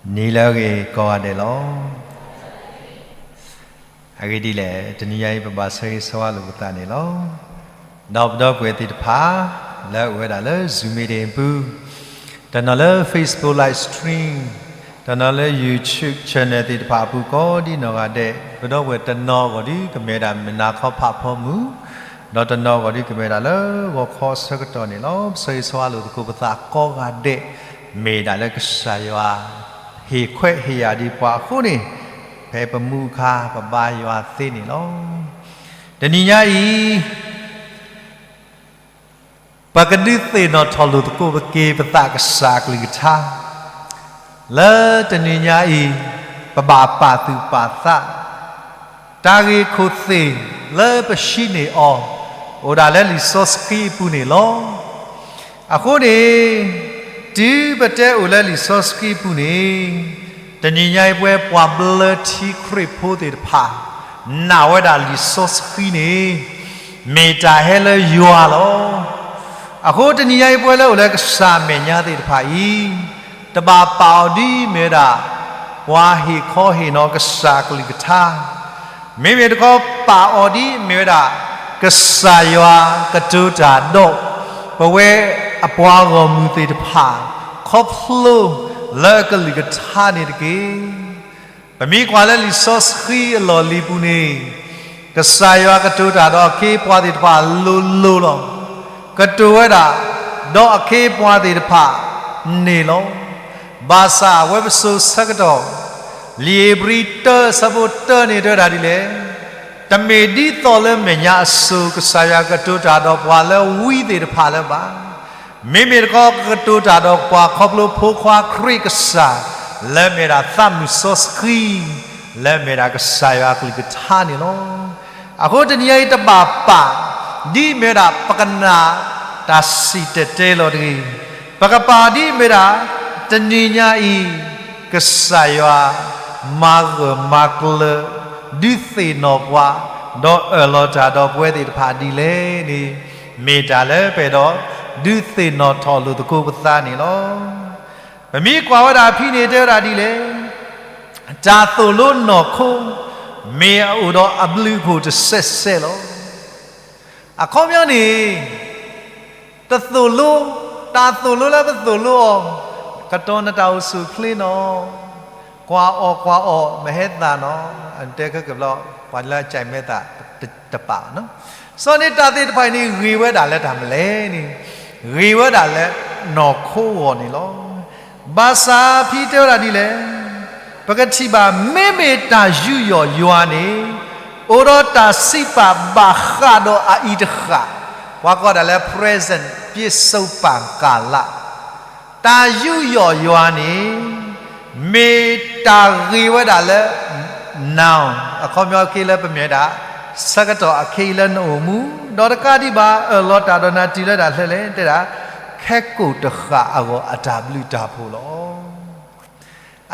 နံၤလၢအဂ့ၤကိးဂၤဒဲးလီၤ. အဂ့ၢ်ဒ်လဲၣ်, တနံၤညါအံၤ ပဘၣ်ဆၢဂ့ၤဆၢဝါလိာ်ပသးန့ၣ်လီၤ. ဒီးပဒီပုၢ်ဝဲၢ်သ့ၣ်တဖၣ် လၢအအိၣ်ဝဲဒၣ်လၢ Zoom meeting အပူၤ, တနီၤလၢ Facebook live stream, တနီၤလၢ YouTube channel သ့ၣ်တဖၣ်အပူၤ ကိးဒ်နီၢ်ဂၤဒဲး, ပဒီပုၢ်ဝဲၢ်တနီၤအဂီၢ်ဒုး ကမ့ၢ်ဝဲဒၣ်မုၢ်နၤခီဖးဖီမုၢ်, ဒီးတနီၤအဂီၢ်ဒုး ကမ့ၢ်ဝဲဒၣ်လၢဂီၤခီအဆၢကတီၢ်န့ၣ်လီၤ. ပဆၢဂ့ၤဆၢဝါလိာ်သကိးပသးကိးဂၤဒဲး, မ့ၢ်ဒၣ်လၢကစၢ်ယွၤ ဟ့ၣ်ခွဲးဟ့ၣ်ယာ်ဒံးပှၤအဃိန့ၣ်, ဖဲပမူအခါ ပဘါယွၤသ့န့ၣ်လီၤ. တနံၤညါအံၤ ပကဒုးသ့ၣ်နီၣ်ထီၣ်လိာ်သကိးပက့ၤပသးကစၢ်အကလုၢ်ကထါ, လၢတနံၤညါအံၤ ပဘၣ်ပာ်သူၣ်ပာ်သး, တၢ်ဂ့ၢ်ခိၣ်သ့ၣ်လၢပဟံးန့ၢ်အီၤ အိၣ်ဒၣ်လၢလံာ်စီဆှံအပူၤန့ၣ်လီၤ. အဃိန့ၣ်, တုၤပတဲအိၣ်လၢလံာ်စီဆှံအပူၤန့ၣ်, တနံၤညါအံၤပဝဲပှၤဘျၢထံခရံာ်ဖိသ့ၣ်တဖၣ် နာ်ဝဲဒၣ်လံာ်စီဆှံန့ၣ် မ့ၢ်တၢ်ဟဲလၢယွၤလီၤ. အဃိတနံၤညါအံၤပဝဲလၢအိၣ်လၢကစၢ်အမဲာ်ညါသ့ၣ်တဖၣ်အံၤ, တဘၣ်ပာ်အီၤဒ်အမ့ၢ်ဝဲဒၣ် ပှၤဟ့ၣ်ခီဟ့ၣ်နီၤကစၢ်အကလုၢ်ကထါ, မ့မ့ၢ်တခီပာ်အီၤဒ်အမ့ၢ်ဝဲဒၣ် ကစၢ်ယွၤကတိၤတၢ်ဒီး ပဝဲအပှၤဂီၢ်မုၢ်သ့ၣ်တဖၣ် ခီဖျိလၢအကလုၢ်ကထါန့ၣ်တက့ၢ်. ပမ့ၢ်ကွၢ်လၢလံာ်စီဆှံအလီၢ်လံၤပူၤန့ၣ်, ကစၢ်ယွၤကတိၤတၢ်ဒီးအခ့အပှၤသ့ၣ်တဖၣ်လိၤလိၤလီၤ. ကတိၤဝဲဒၣ် ဒီးအခ့အပှၤသ့ၣ်တဖၣ်န့ၣ်လီၤ. ဘၣ်ဆၣ်ဝဲပစိၤဆၢကတီၢ်, လံာ်ဧ့ၤဘြံၤတၢ ဆၢဖိတၢန့ၣ်တဲဝဲဒၣ်ဒ်လဲၣ်, တမ့ၢ်ဒ်သိးလၢမဲာ်ညါအစိၤ ကစၢ်ယွၤကတိၤတၢ်ဒီးပှၤလၢဝံသ့ၣ်တဖၣ်လၢၤဘၣ်. မ့မ့ၢ်တခီကတိၤတၢ်ဒီးပှၤခီဖျိဖိခွါခရံာ်ကစၢ် လၢအမ့ၢ်ဒၣ်သးမုၢ်စီဆှံ, လၢအမ့ၢ်ဒၣ်ကစၢ်ယွၤအကလုၢ်ကထါန့ၣ်လီၤ. အဃိတနံၤညါအံၤတဘၣ်ပာ် ဒ်အမ့ၢ်ဝဲဒၣ်ပကနၣ်တၢ်စံၣ်တဲၤတဲလီၤတဂ့ၤ, ပကပာ်ဒ်အမ့ၢ်ဝဲဒၣ် တနံၤညါအံၤ ကစၢ်ယွၤမၤဂၢၢ်မၤကျၢၤ ဒုးသ့ၣ်နီၣ်ပှၤ, ဒီးအၢၣ်လီၤတၢ်ဒီးပဝဲသ့ၣ်တဖၣ်ဒ်လဲၣ်န့ၣ်, မ့ၢ်တၢ်လၢပအဲၣ်ဒိးဒုးသ့ၣ်နီၣ်ထီၣ်လိာ်သကိးပသးန့ၣ်လီၤ. ပမ့ၢ်ကွၢ်ဝဲဒၣ်ဖဲန့ၣ်တဲဝဲဒၣ်ဒ်လဲၣ်, တၢ်သိၣ်လိနီၢ်ခိ မ့ၢ်အအိၣ်ဒီးအဘျုးအဖှိၣ်တစဲးစဲးလီၤ. အခီပညီန့ၣ် တသိၣ်လိ, တၢ်သိၣ်လိလၢပသိၣ်လိအီၤ, ကတီၤနတၢ်အိၣ်ဆူၣ်အိၣ်ချ့နီၤ, ကွၢ်အီၣ်ကွၢ်အီၣ် မဟဲသးနီၤ, တဲခဲကဘျီ ပှၤလၢအကၠဲးမဲသးတပာ်ဘၣ်နီၤ. စီၤန့ၣ်တၢ်သ့ၣ်တဖၣ်အံၤန့ၣ် ဂ့ၤဝဲဒၣ်လၢတၢ်မနုၤလဲၣ်န့ၣ်, ဂ့ၤဝဲဒၣ်လၢနီၢ်ခိအဂီၢ်န့ၣ်လီၤ. ဘၣ်ဆၣ်ဖဲတဲဝဲဒၣ်ဒ်လဲၣ်, ပကထံၣ်ဘၣ် မ့မ့ၢ်တၢ်ယူးယီၣ်ယွၤန့ၣ် အိၣ်ဒီးတၢ်စံးပာ်ဘၣ်ဃးဒီးအအံၤတဃၣ်, ပှၤကိးဒၣ်လၢ present ပစ္စုပ္ပန်ကာလ, တၢ်ယူးယီၣ်ယွၤန့ၣ် မ့ၢ်တၢ်ဂ့ၤဝဲဒၣ်လၢ now, အခီပညီအခ့လၢပမ့ၢ်ဒၣ် ဆၢကတီၢ်အခ့အံၤလၢနအိၣ်မူ, ဒီးတကးဒံးဘၣ် အၢၣ်လီၤတၢ်ဒီးနၤတုၤလၢဒၣ်လဲာ်လဲၣ် တဲဒၣ် ခဲကိာ်တဃၣ်အဂီၢ်အတၢ်ဘျုးတၢ်ဖှိၣ်လီၤ.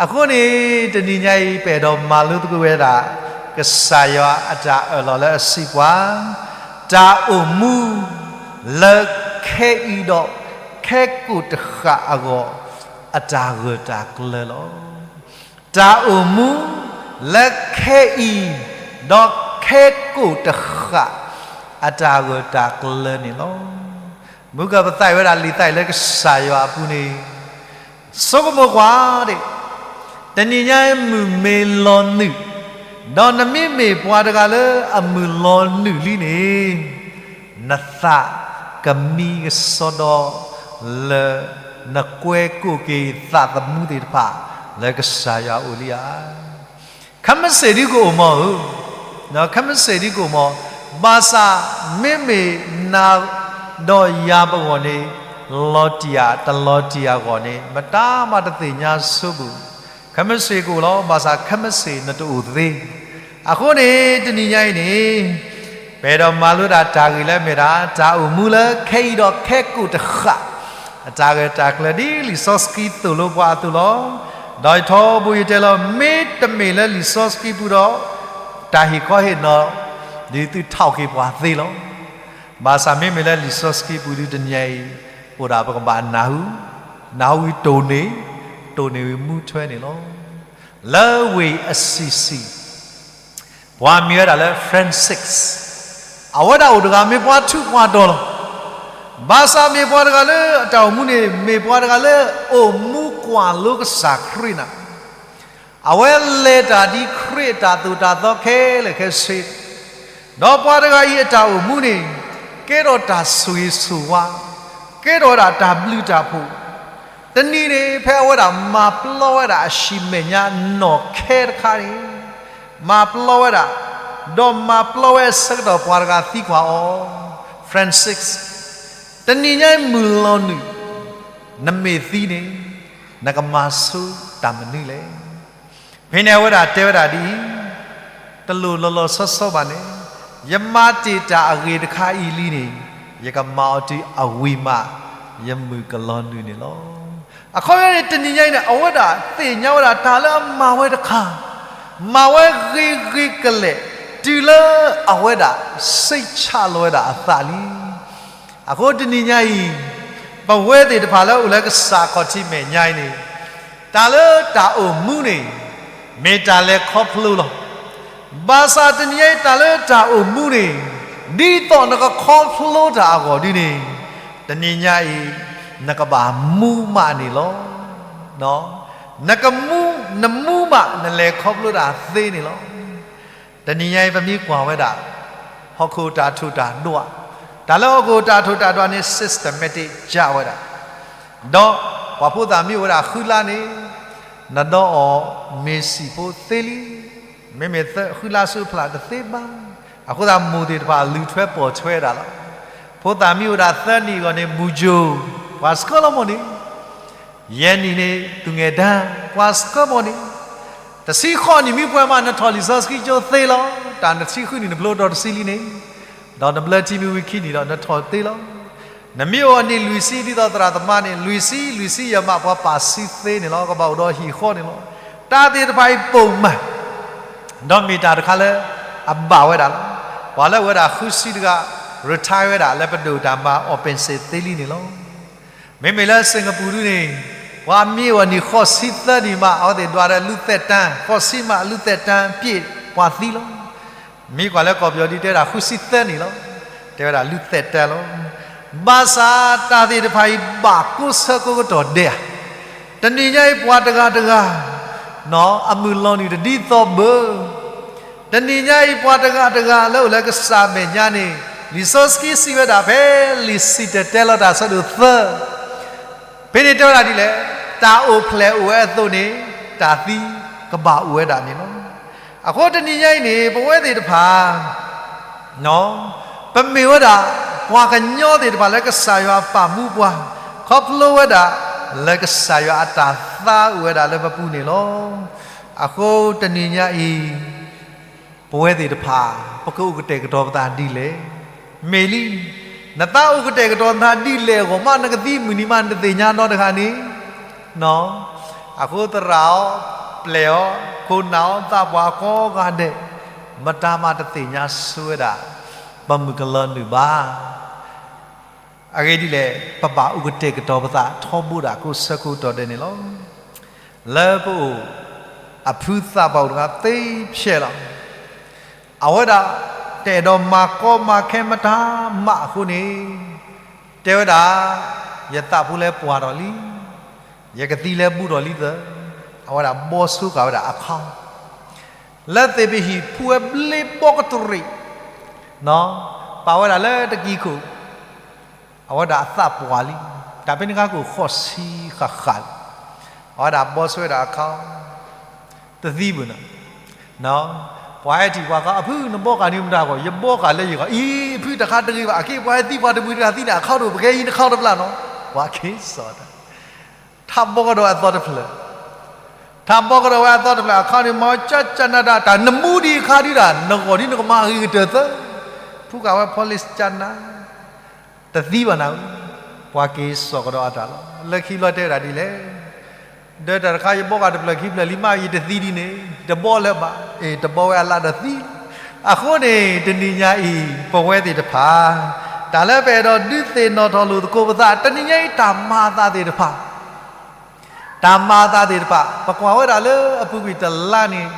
အဃိန့ၣ် တနံၤညါအံၤ ပအဲၣ်ဒိးမၤလိသကိးဝဲဒၣ် ကစၢ်ယွၤအတၢ်အၢၣ်လီၤလၢအစံးပှၤ, တၢ်အိၣ်မူလၢခဲအံၤဒီးခဲကိာ်တဃၣ်အဂီၢ် အတၢ်ဂၢၢ်တၢ်ကျၢၤလီၤ. တၢ်အိၣ်မူလၢခဲအံၤ ဒီးခဲကိာ်တဃၣ် အတၢ်ဂၢၢ်တၢ်ကျၢၤန့ၣ်လီၤ. မုၢ်ကပသးဝဲဒၣ်လံာ်သးအံၤလၢကစၢ်ယွၤအပူၤန့ၣ် ဆိကမိၣ်ကွၢ်ဒၣ်, တနံၤညါအံၤမုၢ်မ့ၢ်လီၤနုာ်, ဒီးနမ့မ့ၢ်ပှၤတဂၤလၢအမုၢ်လီၤနုာ်လံန့ၣ်, နသးကမံကစီဒီလၢ နကွဲကိၣ်က့ၤသးသမူသ့ၣ်တဖၣ် လၢကစၢ်ယွၤအအိၣ်လံဧါ. ခဲမုၢ်ဆ့ၣ်ဒုကအိၣ်မးဧၢ, ခဲမုၢ်ဆ့ၣ်ဒုကအိၣ်မး, ဘၣ်ဆၣ်မ့မ့ၢ်နၤဒီးယၤပဂီၢ်န့ၣ် လီၤတံၢ်ဧါ တလီၤတံၢ်ဧါအဂီၢ်န့ၣ် မတၤမးတသ့ၣ်ညါဆိဘၣ်. ခဲမုၢ်ဆ့ၣ်ကအိၣ်လီၤ, ဘၣ်ဆၣ်ခဲမုၢ်ဆ့ၣ်နတအိၣ်သ့. အဃိန့ၣ် တနံၤညါအံၤန့ၣ် ပအဲၣ်ဒိးမၤလိဒၣ်တၢ်ဂ့ၢ်လၢအမ့ၢ်ဒၣ် တၢ်အိၣ်မူလၢခဲအံၤဒီးခဲကိာ်တဃၣ် အတၢ်ဂၢၢ်တၢ်ကျၢၤဒ်လံာ်စီဆှံသိၣ်လိပှၤအသိးလီၤ. ဒီးယထီဘိယတဲလီၤ မ့တမ့ၢ်လၢလံာ်စီဆှံပူၤဒီး တၢ်ဟ့ၣ်ခီဟ့ၣ်နီၤ ဒ်သုထီၣ်က့ၤပှၤသ့လီၤ. ဘၣ်ဆၣ်မ့မ့ၢ်လၢလံာ်စီဆှံပူၤဒုတနံၤညါအံၤ အိၣ်ဒၣ်ပကဘၣ်နၢ်ဟူ, နၢ်ဟူအံၤတိၢ်န့ၣ်, တိၢ်န့ၢ်ဝံၤမူထွဲန့ၣ်လီၤ. လၢဝ့ၢ်အဆံးဆံး ပှၤမ့ၢ်ဝဲဒၣ်လၢ Francis, အဝဲဒၣ်အိၣ်တဂၤမ့ၢ်ပှၤထူးပှၤတီၤလီၤ. ဘၣ်ဆၣ်မ့ၢ်ပှၤတဂၤလၢအတၢ်အိၣ်မူန့ၣ် မ့ၢ်ပှၤတဂၤလၢအိၣ်မူကွၢ်လိကစၢ်ခရံာ်နၤ, အဝဲလဲၤတၢ်ဒ်ခရံာ်အတၢ်သိၣ်တၢ်သီခဲလၢာ်ခဲဆ့, ဒီးပှၤတဂၤအံၤအတၢ်အိၣ်မူန့ၣ် ကဲထီၣ်တၢ်ဆိၣ်ဂ့ၤဆိၣ်ဝါ, ကဲထီၣ်ဝဲဒၣ်တၢ်ဘျုးတၢ်ဖှိၣ်, တနံၤန့ၣ် ဖဲအဝဲဒၣ်မၤပျီဝဲဒၣ်အဟံၣ်မဲာ်ညါနီၢ်ခဲတခါန့ၣ်, မၤပျီဝဲဒၣ်, ဒီးမၤပျီဝဲအဆၢကတီၢ်ပှၤတဂၤသံကွၢ်အီၤ, Francis, တနံၤညါအံၤမုၢ်လီၤနုာ် နမ့ၢ်သံန့ၣ် နကမၤဆိတၢ်မနုၤလဲၣ်. ဖဲန့ၣ်အဝဲဒၣ်တဲဝဲဒၣ်ဒ်အံၤ, တလိၣ်လီၤလီၤဆီဆီဘၣ်န့ၣ်, ယမၤတ့ၢ်တၢ်အဂ့ၤတခါအံၤလံန့ၣ်, ယကမၤအီၤတုၤအဝံၤမး ယမုၢ်ကလီၤနုာ်န့ၣ်လီၤ. အခီပညီန့ၣ် တနံၤညါအံၤန့ၣ် အဝဲဒၣ်သ့ၣ်ညါဝဲဒၣ်တၢ်လၢအမၤဝဲတခါ, မၤဝဲဂ့ၤဂ့ၤကလဲာ် တုၤလၢအဝဲဒၣ် စိတ်ချလီၤဝဲဒၣ်အသးလံ. အဃိတနံၤညါအံၤ, ပဝဲသ့ၣ်တဖၣ်လၢအိၣ်လၢကစၢ်ခီၣ်ထံးမဲာ်ညါအံၤန့ၣ်, တၢ်လၢတၢ်အိၣ်မူန့ၣ် မ့ၢ်တၢ်လဲၤခီဖျိလီၤ. ဘၣ်ဆၣ်တနံၤညါအံၤ တၢ်လၢတၢ်အိၣ်မူန့ၣ် ဒ်သိးနကခီဖျိတၢ်အဂီၢ်ဒ်န့ၣ်, တနံၤညါအံၤ နကဘၣ်မူမးန့ၣ်လီၤ. နကမူ, နမူမး နလဲၤခီဖျိတၢ်သ့န့ၣ်လီၤ. တနံၤညါအံၤ ပမ့ၢ်ကွၢ်ဝဲဒၣ် ဟီၣ်ခိၣ်တၢ်ထိၣ်တၢ်ဒွး, တၢ်လၢဟီၣ်ခိၣ်တၢ်ထိၣ်တၢ်ဒွးန့ၣ် systematic ကဝဲဒၣ်, ဒီးပှၤဖိသၣ်မ့ၢ်အိၣ်ဝဲဒၣ်ဃုလါန့ၣ်, နဒီအီၤမ့ၢ်စံာ်ဖိသ့လံ. မ့မ့ၢ်ဃုလါဆူဖျၢၣ်တသ့ဘၣ်. အဃိသတးမိၢ်သ့ၣ်တဖၣ်လုၢ်ထွဲပီၢ်ထွဲဒၣ်လီၤ. ဖိသၣ်မ့ၢ်အိၣ်ဒၣ်သၢနံၣ်အဂီၢ်န့ၣ် မူၤကၠိၤ, ပှၤဆှၢလီၤမိၢ်န့ၣ်, ယဲၢ်နံၣ်န့ၣ် သူငယ်တန်း, ပှၤဆှၢမိၢ်န့ၣ်, တဆံဃိးနံၣ်မ့ၢ်ပှဲၤမး နထီၣ်လံာ်စီဆှံကၠိသ့လီၤ. တၢ်နဆံဃုနံၣ်နဖျိထီၣ်တဆံလံန့ၣ်, ဒီးနဘျၢထံမ့ၢ်ဝံၤခံနံၣ်ဒီးနထီၣ်သ့လီၤ. နမ့ၢ်အိၣ်အနံၣ်လွံၢ်ဆံဒ်သိးသရၣ်သမါန့ၣ် လွံၢ်ဆံ, လွံၢ်ဆံယဲၢ်မး ပှၤပာ်စုသ့န့ၣ်လီၤ. ကဘၣ်အိၣ်ဒီးဟံၣ်ဃီန့ၣ်လီၤ. တၢ်သ့ၣ်တဖၣ်အံၤပိာ်မး ဒီးမ့ၢ်တၢ်တခါလၢအဘၣ်ဝဲဒၣ်လီၤ. ပှၤလၢအဝဲဒၣ်ဃုဆံတဂၤ retire ဝဲဒၣ်လၢပဒိၣ်တၢ်မၤ အီၣ်ပ့ၣ်စ့ၣ်သ့လံန့ၣ်လီၤ. မ့မ့ၢ်လၢစ့ၣ်ကပူၤဒုန့ၣ်, ပှၤမ့ၢ်အိၣ်နံၣ်ဃိးဆံသၢနံၣ်မး အဝဲသ့ၣ်ဒွးဒီး လူသက်တမ်း, ဃိးဆံမး လူသက်တမ်းပြည့် ပှၤသံလီၤ. မ့ၢ်ကွၢ်လၢကီၢ်ပယီၤဒ်တဲဒၣ်ဃုဆံသၢနံၣ်လီၤ. တဲဝဲဒၣ်လူသက်တမ်းလီၤ. ဘၣ်ဆၣ်တၢ်သ့ၣ်တဖၣ်အံၤဘၣ်ကိးဆၢကိးကတီၢ်ဒဲးဧါ. တနံၤညါအံၤပှၤတဂၤတဂၤ အမုၢ်လီၤနုာ်တဒ်သိးဘၣ်. တနံၤညါအံၤပှၤတဂၤတဂၤလၢအိၣ်လၢကစၢ်မဲာ်ညါန့ၣ်, လံာ်စီဆှံစံးဝဲဒၣ်ဖဲလံာ်စံၣ်တဲၤတဲလီၤတၢ်အဆၢဒိၣ်သၢ, ဖဲန့ၣ်တဲဝဲဒၣ်ဒ်လဲၣ်, တၢ်အိၣ်ဖျဲၣ်အိၣ်ဝဲအသိးန့ၣ်, တၢ်သံကဘၣ်အိၣ်ဝဲဒၣ်န့ၣ်လီၤ. အဃိတနံၤညါအံၤန့ၣ် ပဝဲသ့ၣ်တဖၣ် ပမ့ၢ်ဝဲဒၣ် ပှၤကညီသ့ၣ်တဖၣ်လၢကစၢ်ယွၤပာ်မူပှၤ, ခီဖျိဝဲဒၣ် လၢကစၢ်ယွၤအတၢ်သါအိၣ်ဝဲဒၣ်လၢပပူၤန့ၣ်လီၤ. အဃိတနံၤညါအံၤ ပဝဲသ့ၣ်တဖၣ် ပကအိၣ်ကတဲာ်ကတီၤပသးဒ်လဲၣ်. မ့ၢ်လံ, နသးအိၣ်ကတဲာ်ကတီၤနသးဒ်လဲၣ်အဂီၢ်မး နကသံမုၢ်နံၤမး နတသ့ၣ်ညါနီတဂၤန့ၣ် အဃိသရၣ်အီၤ, ပျဲၢ်အီၤ, ခိၣ်နၢ်အီၤ, သးပှၢ်ကိးဂၤဒဲး, မတၤမးတသ့ၣ်ညါဆိဝဲဒၣ် ပမုၢ်ကလီၤနုာ်ဘၣ်. အဂ့ၢ်ဒ်လဲၣ်, ပဘၣ်အိၣ်ကတဲာ်ကတီၤပသးထီဘိဒၣ်ကိးဆၢကိးကတီၢ်ဒဲးန့ၣ်လီၤ. လၢပအိၣ် အဖုသးပှၢ်အိၣ်တဂၤသ့ဖျဲးလီၤ. အဝဲဒၣ်တအဲၣ်ဒိးမၤကီမၤခဲမတၤမးအဃိန့ၣ်, တဲဝဲဒၣ်, ယသးဖိလဲပှၢ်ထီၣ်လံ, ယကသံလဲဘူးထီၣ်လံသၢ, အဝဲဒၣ်ဘီဆိဃာ်ဝဲဒၣ်အခီၣ်, လၢသ့ၣ်ပဟံၣ်ဖုဝဲဘျ့ဘီကတရံး, ပာ်ဝဲဒၣ်လၢတကံၤခိၣ်, အဝဲဒၣ်အသးပှၢ်လံ, တၢ်ဖဲန့ၣ်ခါကအိၣ်ဃိးဆံဃၣ်ဃၣ်လံ, အဝဲဒၣ်ဘီဆိဝဲဒၣ်အခီၣ်, တသံဘၣ်နီၤ. ပှၤဟဲထံၣ်ပှၤဃီ အဖုနဘီဃာ်န့ၣ်မတၤဂီၢ်, ယဘီဃာ်လၢယဂီၢ်, အံၤ အဖုတခါတဂ့ၤဘၣ်, အခဲပှၤဟဲသံပှၤတမှံၤတဂၤသံန့ၣ် အခီၣ်ဒိၣ်ပကဲအံၤနခီၣ်တဖျၢၣ်နီၤ, ပှၤက့ၤစိာ်တၢ်, ထးဘီကဒီးအသီတဖျၢၣ်, ထးဘီကဒီးဝဲအသီတဖျၢၣ် အခီၣ်န့ၣ် မၤကၠၢကၠၢနၤတၢ် တၢ်နမူဒံးအခါဒုဒၣ် နဂီၢ်ဒ်နကမၤဂ့ၤကတၢၢ်သၢ, ဖုကးဝဲ polish ကၠၢနၤ တသံဘၣ်နၤဧၢ, ပှၤက့ၤစိာ်ကဒီးအတၢ်လီၤ. လၢခံဘျီတဲဝဲဒၣ်ဒ်လဲၣ်, ဒီးတၢ်တခါယဘီဃာ်တဖျၢၣ်ခံဖျၢၣ်လံမး ယတသံဒ်န့ၣ်, တဘီလၢၤဘၣ်, အ့ တဘီဝဲအလၢ်ဒီးသံ. အဃိန့ၣ် တနံၤညါအံၤ ပဝဲသ့ၣ်တဖၣ် တၢ်လၢပအဲၣ်ဒိးဒုးသ့ၣ်နီၣ်ထီၣ်လိာ်သကိးပသး တနံၤညါအံၤတၢ်မၤအသးသ့ၣ်တဖၣ်, တၢ် တၢ်မၤအသးသ့ၣ်တဖၣ် ပကွၢ်ဝဲဒၣ်လၢအပူၤကွံာ်တလါန့ၣ်,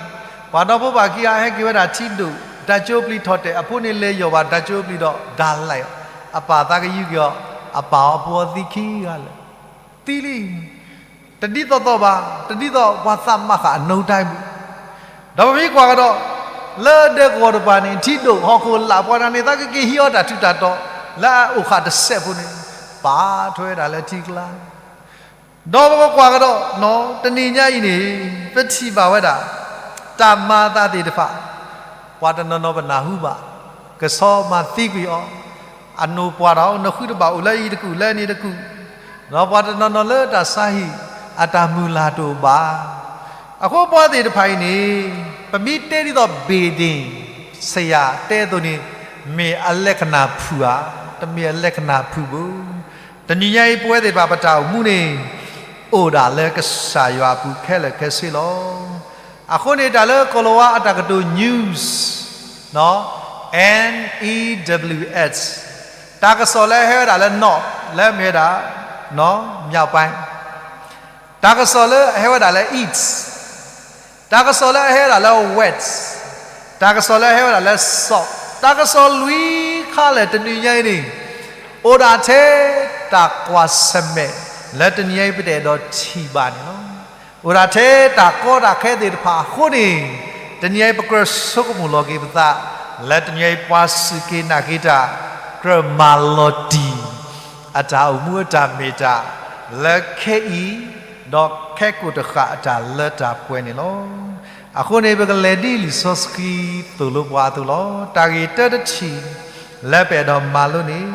ပှၤဒီဖိပၢ်ခံဂၤဟဲက့ၤဝဲဒၣ်ထံဒိၣ် တၢ်ကၠိပျံၤထီၣ်တဲာ်အဖိန့ၣ် လဲၤယီၢ်ဘၣ်တၢ်ကၠိပျံၤဒီး ဒါလၢ် အပၢ်သးကယူၤက့ၤအီၤ, အပၢ်အဖိအသံခံဂၤလၢာ် သံလံ, တဒ်သိးသိးဘၣ်, တဒ်သိးပှၤသးမၤဃာ်အနိတၢ်အပူၤ, ဒီးပမ့ၢ်ကွၢ်ကဒီး လၢဒဲကဝီၤတပၤန့ၣ် ထံဒိၣ်ဟီၣ်ခိၣ်လာ် ပှၤတဂၤန့ၣ် သးကက့ၤဟံးအီၣ်တၢ်ထူးတၢ်တီၤ လၢအအိၣ်ဃာ်တစဲးဖိန့ၣ် ပာ်ထွဲဝဲဒၣ်လၢထံကျါ ဒီးပကကွၢ်ကဒီး တနံၤညါအံၤန့ၣ် ပထံၣ်ဘၣ်ဝဲဒၣ် တၢ်မၤအသးသ့ၣ်တဖၣ် ပှၤတနီၤနီၤပနၢ်ဟူဘၣ်, ကဆီမၤသံကွံာ်အီၤ, အနိၣ်ပှၢ်ထီၣ် နဃုတဘၣ်အိၣ်လၢအံၤတကူၣ် လၢန့ၣ်တကူၣ်, ဒီးပှၤတနီၤနီၤလၢတၢ်ဆါဟံၣ် အတၢ်မုၢ်လၢ်တအိၣ်ဘၣ်. အဃိပှၤသ့ၣ်တဖၣ်အံၤန့ၣ် ပမ့ၢ်တဲဒ်သိး ဘ့ၣ်ဒ့ၣ် ဆရာ တဲအသိးန့ၣ် မ့ၢ်အလက္ခဏာဖုၣ်ဧါ, တမ့ၢ်အလက္ခဏာဖုၣ်ဘၣ်. တနံၤညါအံၤ ပဝဲသ့ၣ်တဖၣ်ပတၢ်အိၣ်မူန့ၣ် အိၣ်ဒၣ်လၢကစၢ်ယွၤအပူၤခဲလၢာ်ခဲဆ့လီၤ. အဃိန့ၣ် တၢ်လၢကိၤလၤဝါအတၢ်ကတိၤ news, N E W S, တၢ်ကစီၣ်လၢအဟဲဝဲဒၣ်လၢ north လၢမ့ၢ်ဝဲဒၣ် မြောက်ပိုင်း, တၢ်ကစီၣ်လၢအဟဲဝဲဒၣ်လၢ east, တၢ်ကစီၣ်လၢအဟဲဝဲဒၣ်လၢ west, တၢ်ကစီၣ်လၢအဟဲဝဲဒၣ်လၢ south, တၢ်ကစီၣ်လွံၢ်ခါလၢာ်တနံၤညါအံၤန့ၣ် အိၣ်ဒၣ်ထဲတၢ်ကွၢ်ဆၢၣ်မဲာ် လၢတနံၤညါအံၤပတအဲၣ်ဒိးထံၣ်ဘၣ်န့ၣ်လီၤ. အိၣ်ဒၣ်ထဲတၢ်ကီတၢ်ခဲသ့ၣ်တဖၣ်အဃိန့ၣ် တနံၤညါအံၤပကြၢးဆိကမိၣ်လီၤက့ၤပသး လၢတနံၤညါအံၤပှၤစူၢ်က့ၤနာ်က့ၤတၢ် ကြၢးမၤလီၤတံၢ် အတၢ်အိၣ်မူအတၢ်မ့ၢ်တၢ် လၢခဲအံၤ ဒီးခဲကိာ်တဃာ်အတၢ်လၢတၢ်ပှဲၤန့ၣ်လီၤ. အဃိန့ၣ် ပကလဲၤဒ်လံာ်စီဆှံသိၣ်လိပှၤအသိးလီၤ. တၢ်ဂ့ၢ်တၢတထံၣ် လၢပအဲၣ်ဒိးမၤလိန့ၣ်,